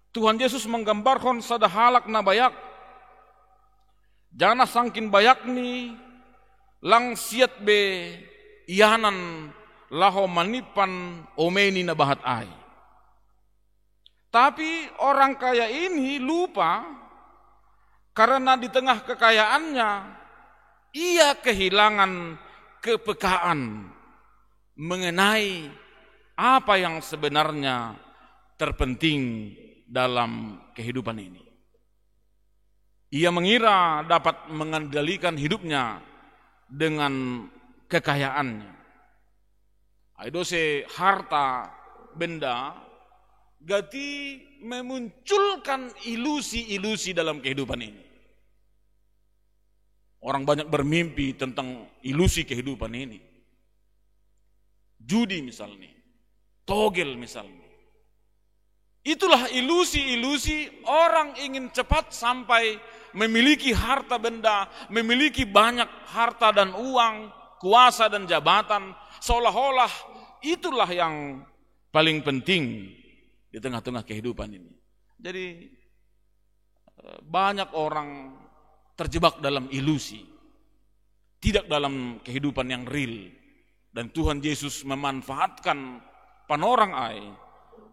Tuhan Yesus manggambarhon sada halak na bayak, janah sangkin bayakni, lang siat be ianan laho manimpan omeni na bahat ai. Tapi orang kaya ini lupa, karena di tengah kekayaannya ia kehilangan kepekaan mengenai apa yang sebenarnya terpenting dalam kehidupan ini. Ia mengira dapat mengendalikan hidupnya dengan kekayaannya. Ai do se harta benda gati memunculkan ilusi-ilusi dalam kehidupan ini. Orang banyak bermimpi tentang ilusi kehidupan ini. Judi misalnya, togel misalnya. Itulah ilusi-ilusi orang ingin cepat sampai memiliki harta benda, memiliki banyak harta dan uang, kuasa dan jabatan, seolah-olah itulah yang paling penting di tengah-tengah kehidupan ini. Jadi eh, banyak orang terjebak dalam ilusi, tidak dalam kehidupan yang real. Dan Tuhan Yesus memanfaatkan panorang ai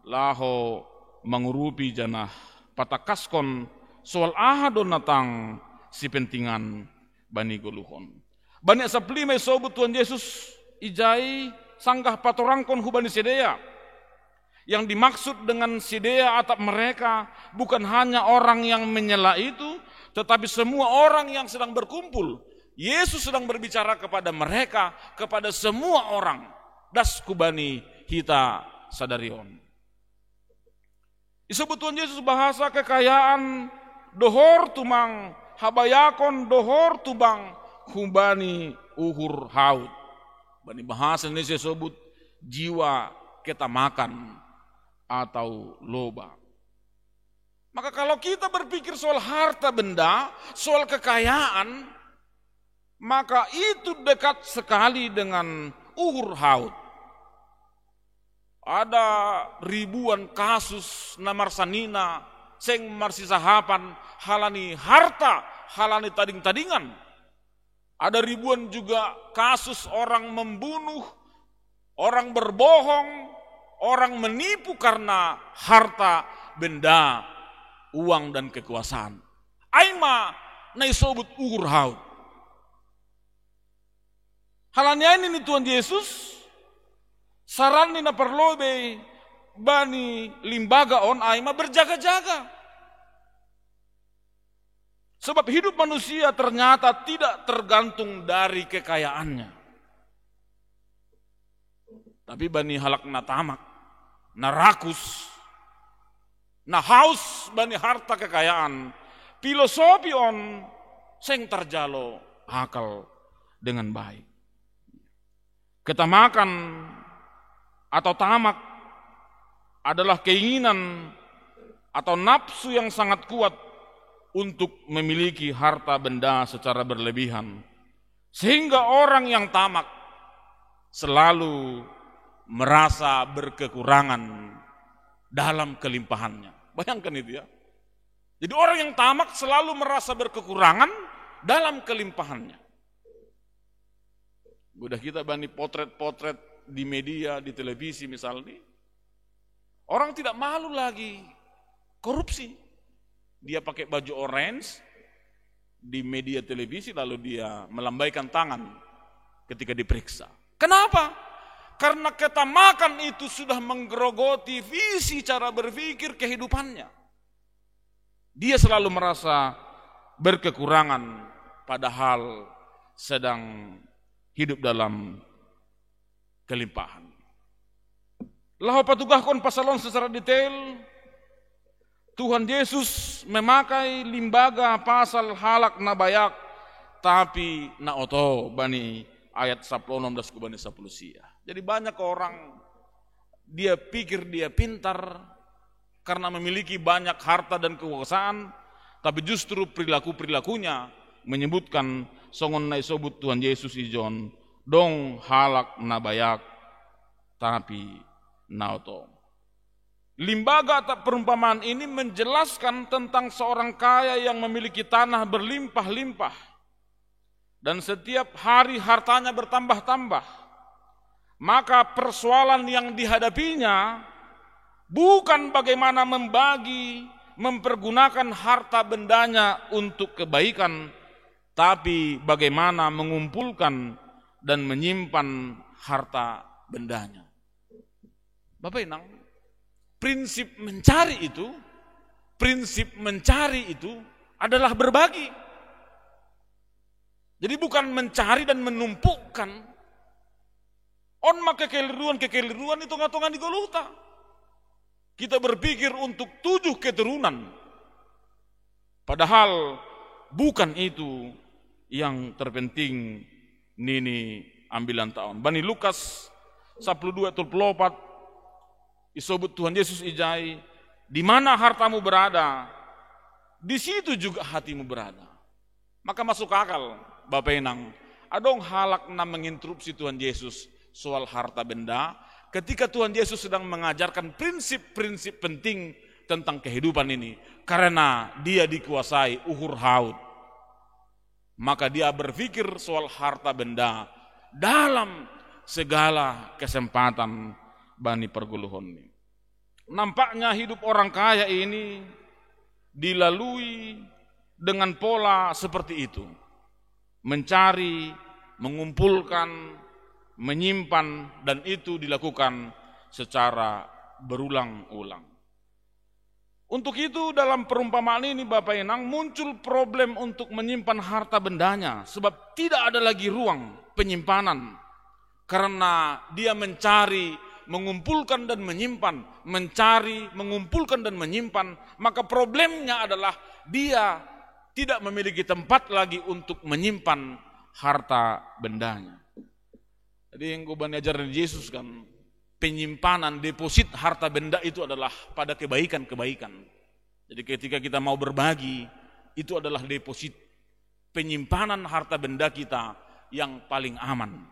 laho mangurupi janah patakaskon soal aha do natang sipentingan bani goluhon. Bani ayat saplima isobut Tuhan Yesus ijai sanggah patorangkon hubani sidea. Yang dimaksud dengan sidea atap mereka bukan hanya orang yang menyela itu, tetapi semua orang yang sedang berkumpul. Yesus sedang berbicara kepada mereka, kepada semua orang. Das hubani hita sadari on. Isobut Tuhan Yesus bahasa kekayaan dohor tumang, habayakon dohor tumang hubani uhur haut. Bani bahasa Indonesia isobut jiwa ketamakan atau loba. Maka kalau kita berpikir soal harta benda, soal kekayaan, maka itu dekat sekali dengan uhur haut. Ada ribuan kasus na marsanina, seng marsisahapan, halani harta, halani tading-tadingan. Ada ribuan juga kasus orang membunuh, orang berbohong, orang menipu karena harta benda, uang dan kekuasaan. Ai ma na isobut uhur haut. Halani ai nini Tuhan Yesus, saran ni na parlobei bani limbaga on ai ma berjaga-jaga. Sebab hidup manusia ternyata tidak tergantung dari kekayaannya. Tapi bani halak na tamak, na rakus, na haus bani harta kekayaan, filosofi on seng tarjalo akal dengan baik. Ketamakan atau tamak adalah keinginan atau nafsu yang sangat kuat untuk memiliki harta benda secara berlebihan. Sehingga orang yang tamak selalu merasa berkekurangan dalam kelimpahannya. Bayangkan itu ya. Jadi orang yang tamak selalu merasa berkekurangan dalam kelimpahannya. Udah kita bani potret-potret di media, di televisi misalnya. Orang tidak malu lagi korupsi. Dia pakai baju orange di media televisi lalu dia melambaikan tangan ketika diperiksa. Kenapa? Karena ketamakan itu sudah menggerogoti visi cara berpikir kehidupannya. Dia selalu merasa berkekurangan padahal sedang hidup dalam kelimpahan. Laho patugahkon pasal on secara detail, Tuhan Yesus memakai limbaga pasal halak na bayak, tapi na oto bani ayat sapuluh onom das hubani sapuluh sia. Jadi banyak orang dia pikir dia pintar karena memiliki banyak harta dan kekuasaan, tapi justru perilaku-perilakunya menyebutkan songon na isobut Tuhan Yesus ijon, dong halak na bayak, tapi na oto. Limbaga atau perumpamaan ini menjelaskan tentang seorang kaya yang memiliki tanah berlimpah-limpah dan setiap hari hartanya bertambah-tambah. Maka persoalan yang dihadapinya bukan bagaimana membagi, mempergunakan harta bendanya untuk kebaikan, tapi bagaimana mengumpulkan dan menyimpan harta bendanya. Bapak Inang, prinsip mencari itu, prinsip mencari itu adalah berbagi. Jadi bukan mencari dan menumpukkan. On ma kekeliruan-kekeliruan i tonga-tonga ni goluhta. Kita berpikir untuk tujuh keturunan. Padahal bukan itu yang terpenting nini ambilanta on. Bani Lukas sapuluh dua tolu puluh opat, isobut Tuhan Yesus ijai, di mana hartamu berada, di situ juga hatimu berada. Maka masuk akal, Bapak Inang, adong halak na menginterupsi Tuhan Yesus soal harta benda, ketika Tuhan Yesus sedang mengajarkan prinsip-prinsip penting tentang kehidupan ini, karena dia dikuasai uhur haut. Maka dia berpikir soal harta benda dalam segala kesempatan bani pergoluhon ini. Nampaknya hidup orang kaya ini dilalui dengan pola seperti itu. Mencari, mengumpulkan, menyimpan, dan itu dilakukan secara berulang-ulang. Untuk itu, dalam perumpamaan ini, Bapak Inang, muncul problem untuk menyimpan harta bendanya, sebab tidak ada lagi ruang penyimpanan. Karena dia mencari, mengumpulkan dan menyimpan, mencari, mengumpulkan dan menyimpan, maka problemnya adalah dia tidak memiliki tempat lagi untuk menyimpan harta bendanya. Jadi, yang gue ajaran Yesus kan, penyimpanan, deposit harta benda itu adalah pada kebaikan-kebaikan. Jadi, ketika kita mau berbagi, itu adalah deposit penyimpanan harta benda kita yang paling aman.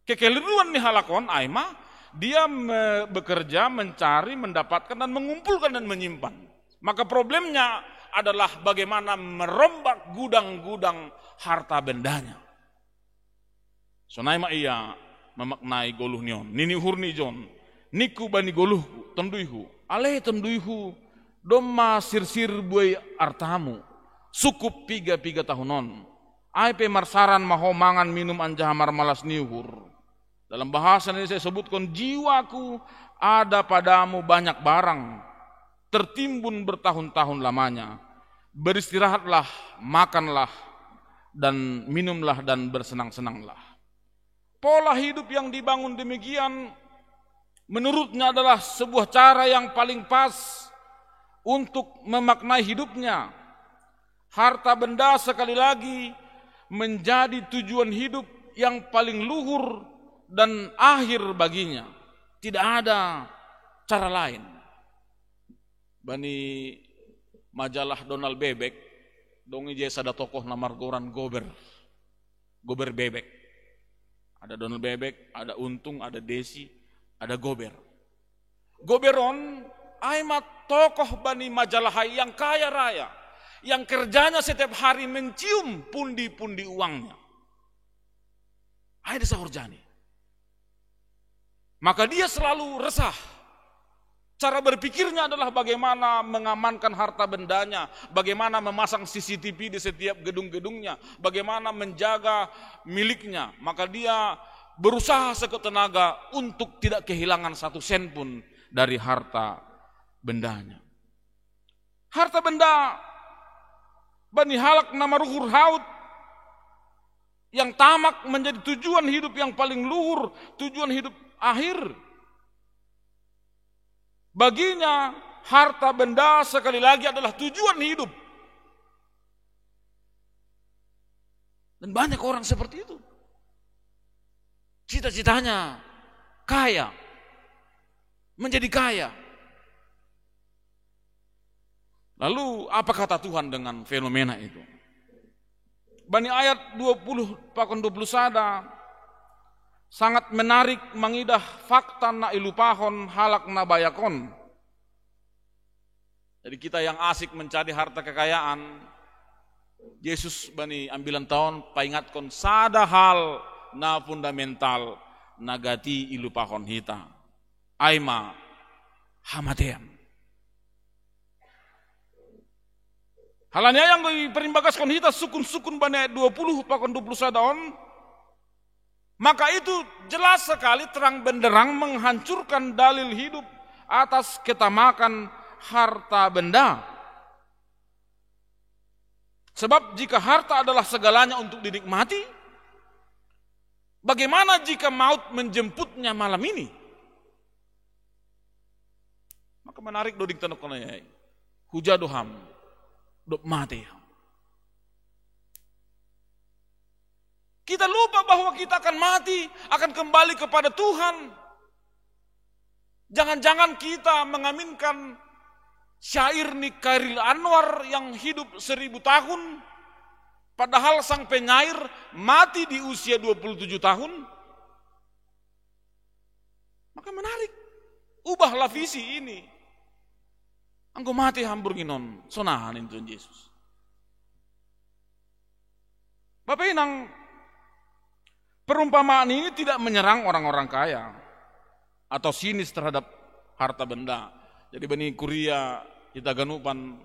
Kekeliruan ni halak on, ai ma, dia me-, bekerja, mencari, mendapatkan, dan mengumpulkan dan menyimpan. Maka problemnya adalah bagaimana merombak gudang-gudang harta bendanya. Sonai ma ia memaknai goluh ni on. Nini uhur ni jon, ningku bani goluhku, tonduyhu, ale tonduyhu, domma sirsir buei artamu, sukup piga-piga tahun on. Ai pe marsaran ma ho mangan, minum, anjaha marmalas ni uhur. Dalam bahasa Indonesia saya sebutkan, jiwaku, ada padamu banyak barang, tertimbun bertahun-tahun lamanya. Beristirahatlah, makanlah, dan minumlah, dan bersenang-senanglah. Pola hidup yang dibangun demikian, menurutnya, adalah sebuah cara yang paling pas untuk memaknai hidupnya. Harta benda, sekali lagi, menjadi tujuan hidup yang paling luhur dan akhir baginya. Tidak ada cara lain. Bani majalah Donald Bebek, dong ijai sada tokoh na margoran Gober. Gober Bebek. Ada Donald Bebek, ada Untung, ada Desi, ada Gober. Gober on, ai ma tokoh bani majalah ai yang kaya raya, yang kerjanya setiap hari mencium pundi-pundi uangnya. Ai da sahorjani. Maka dia selalu resah. Cara berpikirnya adalah bagaimana mengamankan harta bendanya, bagaimana memasang C C T V di setiap gedung-gedungnya, bagaimana menjaga miliknya. Maka dia berusaha sekuat tenaga untuk tidak kehilangan satu sen pun dari harta bendanya. Harta benda bani halak na maruhur haut, yang tamak menjadi tujuan hidup yang paling luhur, tujuan hidup akhir. Baginya, harta benda sekali lagi adalah tujuan hidup. Dan banyak orang seperti itu. Cita-citanya kaya, menjadi kaya. Lalu, apa kata Tuhan dengan fenomena itu? Bani ayat dua puluh pakon dua puluh sada, sangat menarik mangidah fakta na ilupahon halak na bayak on. Jadi, kita yang asik mencari harta kekayaan, Yesus bani ambilan ta on paingatkon sada hal na fundamental na gati ilupahon hita. Ai ma hamatean. Halani ai anggo iperimbagaskan hita sukun-sukun bani ayat dua puluh pakon dua puluh sada on, maka itu jelas sekali, terang benderang menghancurkan dalil hidup atas ketamakan harta benda. Sebab jika harta adalah segalanya untuk dinikmati, bagaimana jika maut menjemputnya malam ini? Maka menarik do dikatakan ai. Huja do ham, dob mate ham. Kita lupa bahwa kita akan mati, akan kembali kepada Tuhan. Jangan-jangan kita mengaminkan syair ni Khairil Anwar yang hidup seribu tahun, padahal sang penyair mati di usia dua puluh tujuh tahun. Maka menarik. Ubahlah visi ini. Anggo mate ham burgi on, songon i nini Tuhan Yesus. Bapak Inang, perumpamaan ini tidak menyerang orang-orang kaya atau sinis terhadap harta benda. Jadi bani kuria hita ganupan,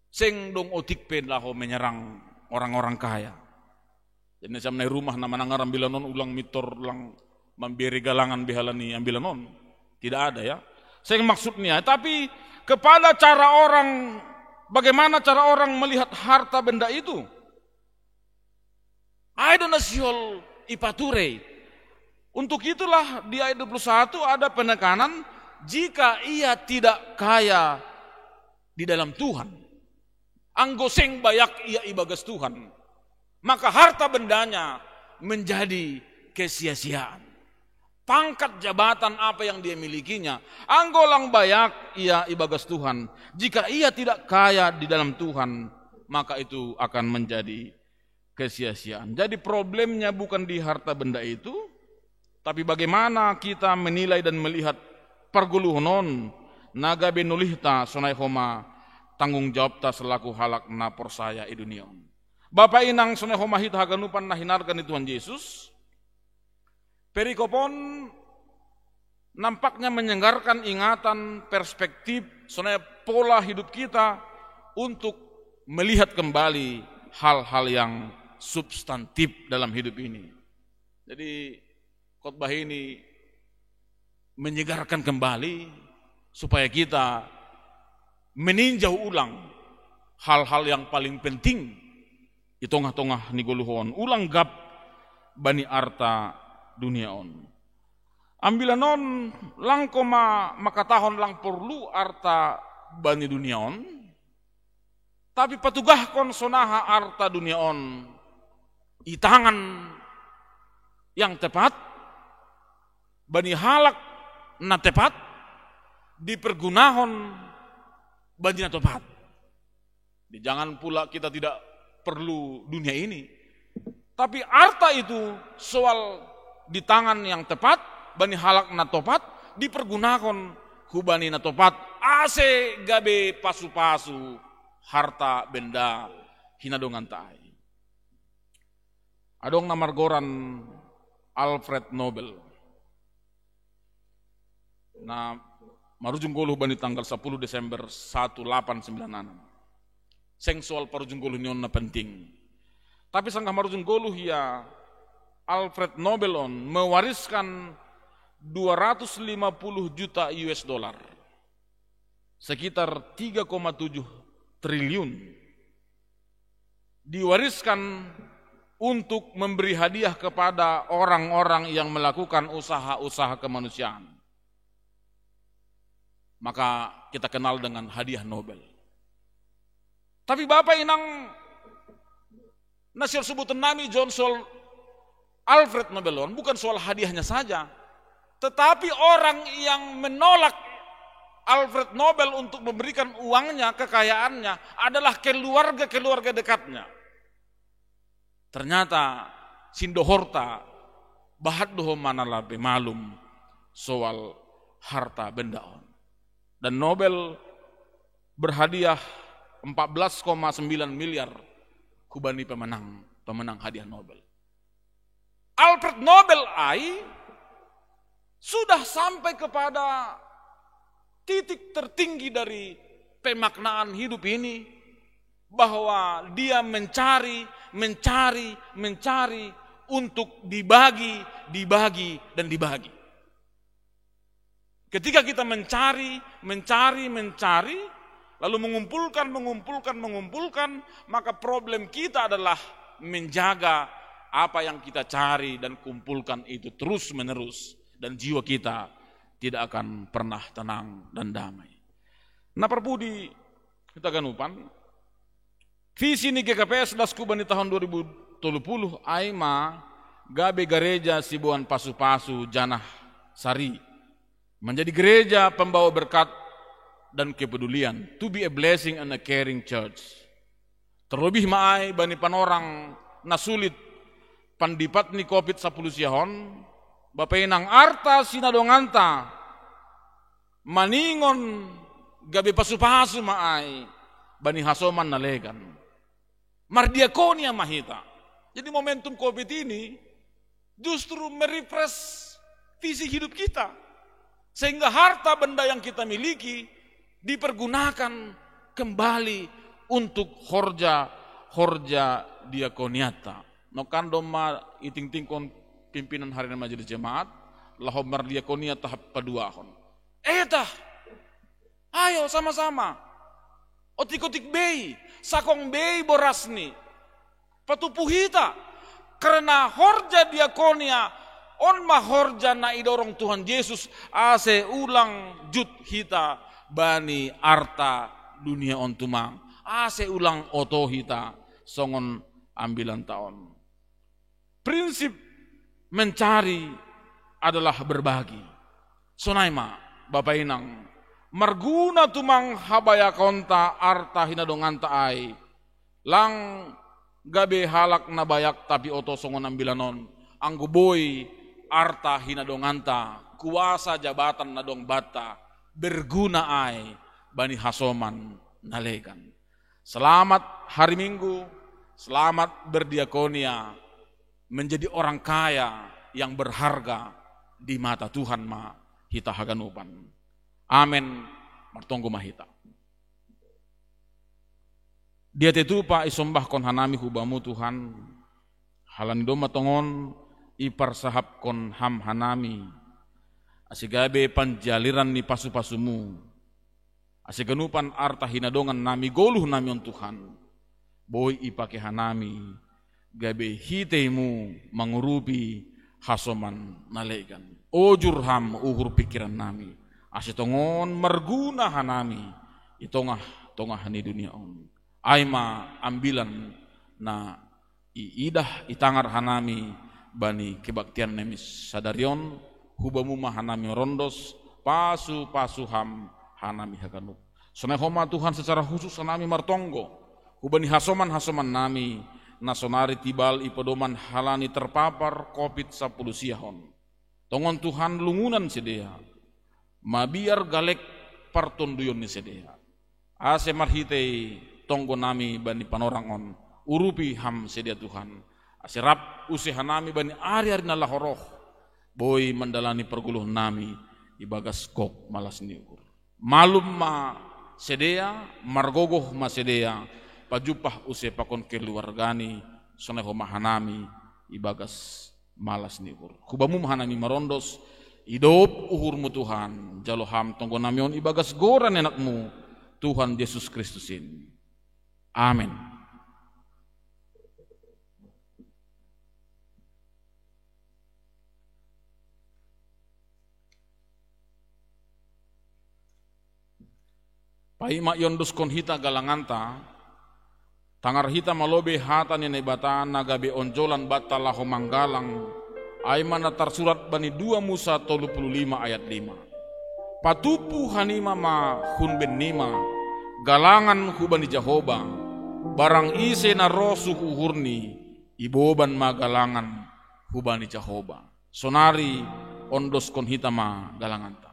seng dong otik pe laho menyerang orang-orang kaya. Jadi siam nai rumah na manangar ambilan on ulang mitor ulang mambere galangan be halani ambilan on. Tidak ada ya. Seng maksudnya, tapi kepada cara orang, bagaimana cara orang melihat harta benda itu? Ai do na sihol ipature. Untuk itulah di ayat dua puluh satu ada penekanan, jika ia tidak kaya di dalam Tuhan. Anggo seng bayak ia ibagas Tuhan, maka harta bendanya menjadi kesia-siaan. Pangkat jabatan apa yang dia milikinya, anggo lang bayak ia ibagas Tuhan, jika ia tidak kaya di dalam Tuhan, maka itu akan menjadi kesia-siaan. Jadi problemnya bukan di harta benda itu, tapi bagaimana kita menilai dan melihat pargoluhon on na gabe nolihta sonai homa tanggung jawabta selaku halak na porsaya i dunia on. Bapa inang, sonai homa hita haganupan na hinarga ni Tuhan Yesus, perikop on nampaknya menyegarkan ingatan, perspektif, sonai pola hidup kita untuk melihat kembali hal-hal yang substantif dalam hidup ini. Jadi khotbah ini menyegarkan kembali supaya kita meninjau ulang hal-hal yang paling penting di tongah-tongah ni goluhon, ulang gap bani arta dunia on. Ambilan on, lang ko ma makatahon lang porlu arta bani dunia on, tapi patugahkon sonaha arta dunia on i tangan yang tepat, bani halak na tepat, dipergunahon bani na topat. Di jangan pula kita tidak perlu dunia ini, tapi arta itu soal di tangan yang tepat, bani halak na topat, dipergunahon hubani na topat, ase gabe pasu-pasu harta benda hinadonganta ai. Adong na margoran Alfred Nobel. Na marujung goluh bani tanggal sepuluh Desember satu lapan sembilan enam. Seng soal parujung goluh ni on na penting. Tapi sanggah marujung goluh ia, Alfred Nobel on mewariskan dua ratus lima puluh juta U S dollar, sekitar tiga koma tujuh triliun, diwariskan untuk memberi hadiah kepada orang-orang yang melakukan usaha-usaha kemanusiaan. Maka kita kenal dengan hadiah Nobel. Tapi Bapak Inang, na sihol sebutan nami John Sol Alfred Nobel on bukan soal hadiahnya saja, tetapi orang yang menolak Alfred Nobel untuk memberikan uangnya, kekayaannya, adalah keluarga-keluarga dekatnya. Ternyata sindohorta bahat doho mana labe malum soal harta benda on. Dan Nobel berhadiah empat belas koma sembilan miliar hubani pemenang, pemenang hadiah Nobel. Alfred Nobel ai sudah sampai kepada titik tertinggi dari pemaknaan hidup ini, bahwa dia mencari, mencari, mencari untuk dibagi, dibagi, dan dibagi. Ketika kita mencari, mencari, mencari, lalu mengumpulkan, mengumpulkan, mengumpulkan, maka problem kita adalah menjaga apa yang kita cari dan kumpulkan itu terus-menerus, dan jiwa kita tidak akan pernah tenang dan damai. Na parpudi hita ganupan, visi ni G K P S das Kuba ni tahun dua ribu tolu puluh ai ma gabe gareja siboan pasu-pasu janah sari, menjadi gereja pembawa berkat dan kepedulian, to be a blessing and a caring church. Terlebih ma ai bani panorang na sulit pandipat ni covid sepuluh siahon, Bapa Inang, arta sinadonganta maningon gabe pasu-pasu ma ai bani hasoman na legan. Mardiakonia ma hita. Jadi momentum covid ini justru merefresh visi hidup kita. Sehingga harta benda yang kita miliki dipergunakan kembali untuk horja, horja diakoniata. Nokan doma itingtingkon pimpinan harian majelis jemaat, laho mardiakonia tahap paduahon. Eta, ayo sama-sama. Otik-otik bei, sakong bei borasni. Patupu hita, karena horja diakonia, on ma horja na idorong Tuhan Jesus, ase ulang jut hita bani arta dunia on tumang, ase ulang oto hita songon ambilanta on. Prinsip mencari adalah berbagi. Sonai ma, Bapa Inang, marguna tumang habayakonta arta hinadonganta ai, lang gabe halak na bayak tapi oto songon ambilan on, anggo boi arta hinadonganta, kuasa jabatan na dong banta, berguna ai bani hasoman na legan. Selamat hari Minggu, selamat berdiakonia, menjadi orang kaya yang berharga di mata Tuhan ma hita haganupan. Amen. Martonggo ma hita. Dia tetupa isombahkon hanami hubamu Tuhan, halani doma tongon iparsahapkon ham hanami, ase gabe panjaliran ni pasu-pasumu, ase ganupan arta hinadongan nami goluh nami on Tuhan, boi ipake hanami, gabe hiteimu mangurupi hasoman na legan. Ojur ham uhur pikiran nami, ase tongon marguna hanami i tongah-tongah ni dunia on. Ai ma ambilan na iidah itangar hanami bani kebaktian nami sadari on, hubamu ma hanami rondos, pasu-pasu ham hanami haganup. Sonai homa Tuhan secara khusus hanami martonggo, hubani hasoman-hasoman nami, na sonari tibal ipodoman halani terpapar covid sampulu siahon. Tongon Tuhan lungunan sidea, mabiar galek partonduyon ni sidea. Ase marhitei tonggo nami bani panorang on, urupi ham sidea Tuhan. Ase rap use hanami bani ari-ari na laho roh, boi mandalani pargoluh nami ibagas gok malas ni uhur. Malum ma sidea, margogoh ma sidea, pajumpah use pakon keluargani, sonai homa hanami ibagas malas ni uhur. Hubamu ma hanami marondos, idop uhurmu Tuhan, jalo ham tonggo nami on ibagas goran enakmu, Tuhan Jesus Kristus in. Amen. Paima iondoskon hita galanganta, tangar hita malobe hata ni Naibata na gabe onjolan banta laho manggalang, ai ma na tarsurat bani dua Musa tolu pulu lima ayat lima. Patupu hanima ma hun bennima, galangan hubani Jahoba, barang ise na rosuh uhurni, iboban ma galangan hubani Jahoba. Sonari ondoskon hita ma galanganta.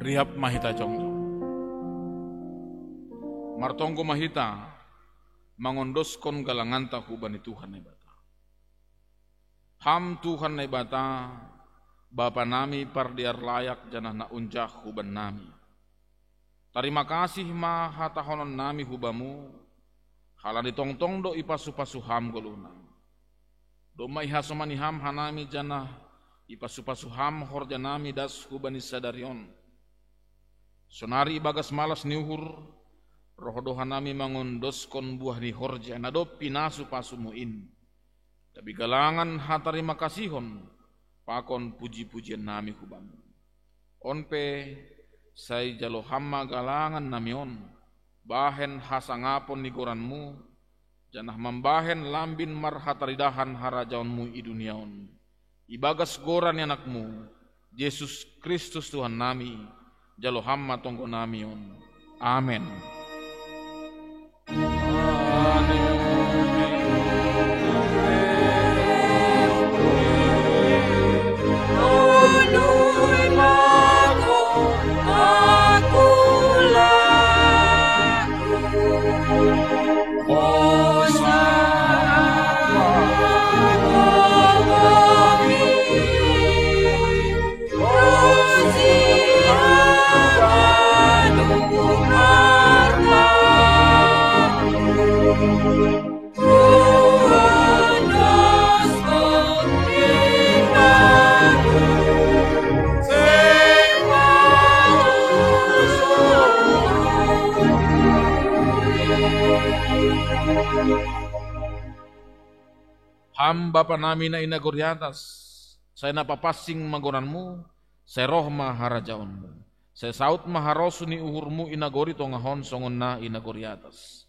Rihap ma hita jongjong. Martonggo ma hita mangondoskon galanganta hubani Tuhan Naibata. Ham Tuhan Naibata, Bapa nami pardear layak janah na unjah hubannami. Tarima kasih ma hatahonon nami hu Bamu, halani tongtong do ipasu-pasu Ham goluhnami. Domma ihasomani Ham hanami janah ipasu-pasu Ham horjanami das hubani sadari on. Sonari ibagas malas ni uhur, roh do hanami mangondoskon buah ni horja na dob pinasu-pasuMu in. Tabi galangan hatarima kasihon pakon puji-pujiannami hu Bamu. On pe, sai jalo Ham ma galangannami on, bahen hasangapon ni goranMu, janah mambahen lambin marhataridahan harajaonMu i dunia on. Ibagas goran ni AnakMu, Jesus Kristus Tuhannami, jalo Ham ma tonggonami on. Amen. Ham Bapa nami na i nagori atas, sai na papansing ma goranMu, sai roh ma harajaonMu. Sai saud ma harosuh ni uhurMu i nagori tongah on songon na i nagori atas.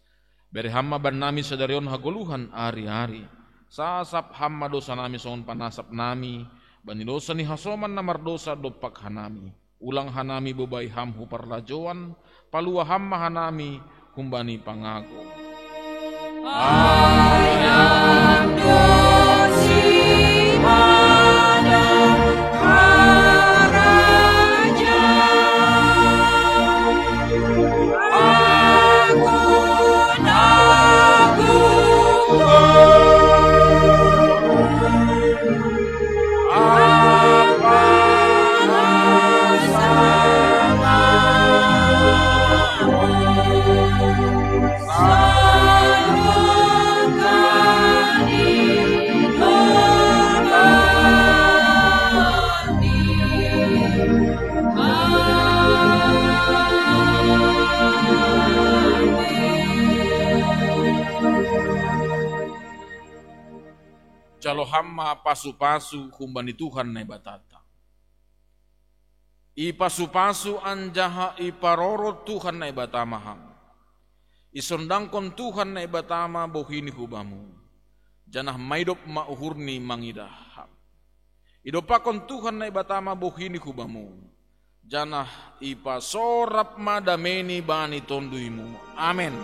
Bere Ham ma bannami sadari on hagoluhan ari-ari. Sasap Ham ma dosanami songon panasapnami bani dosa ni hasoman na mardosa dompak hanami. Ulang hanami bobai Ham hu parlajouan, palua Ham ma hanami humbani pangago. Ai Ham do simada harajaon, agung-agung Jalo Ham ma pasu-pasu humbani Tuhan Naibatanta. Ipasu-pasu anjaha iparoro Tuhan Naibata ma Ham. Isondangkon Tuhan Naibata ma bohiNi hu Bamu, janah maidop ma uhurNi mangidah Ham. Idompakkon Tuhan Naibata ma bohiNi hu Bamu, janah ipasorap ma dameNi bani tonduyMu. Amen.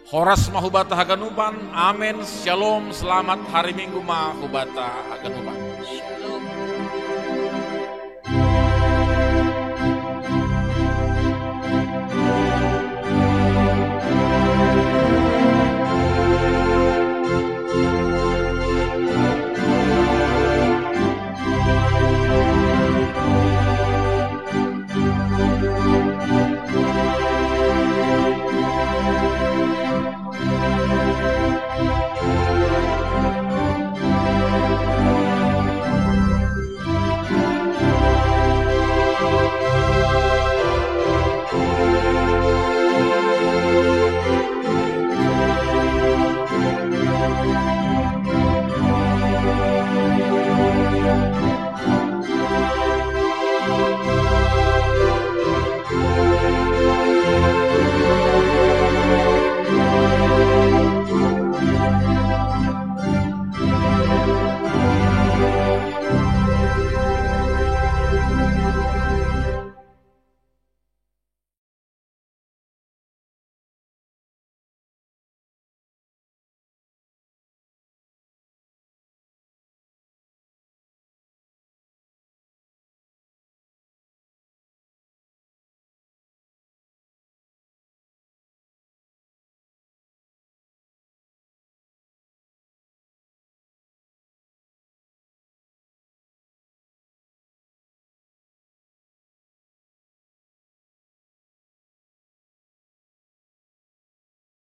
Horas ma hubata haganupan. Amen. Shalom. Selamat hari Minggu ma hubata haganupan.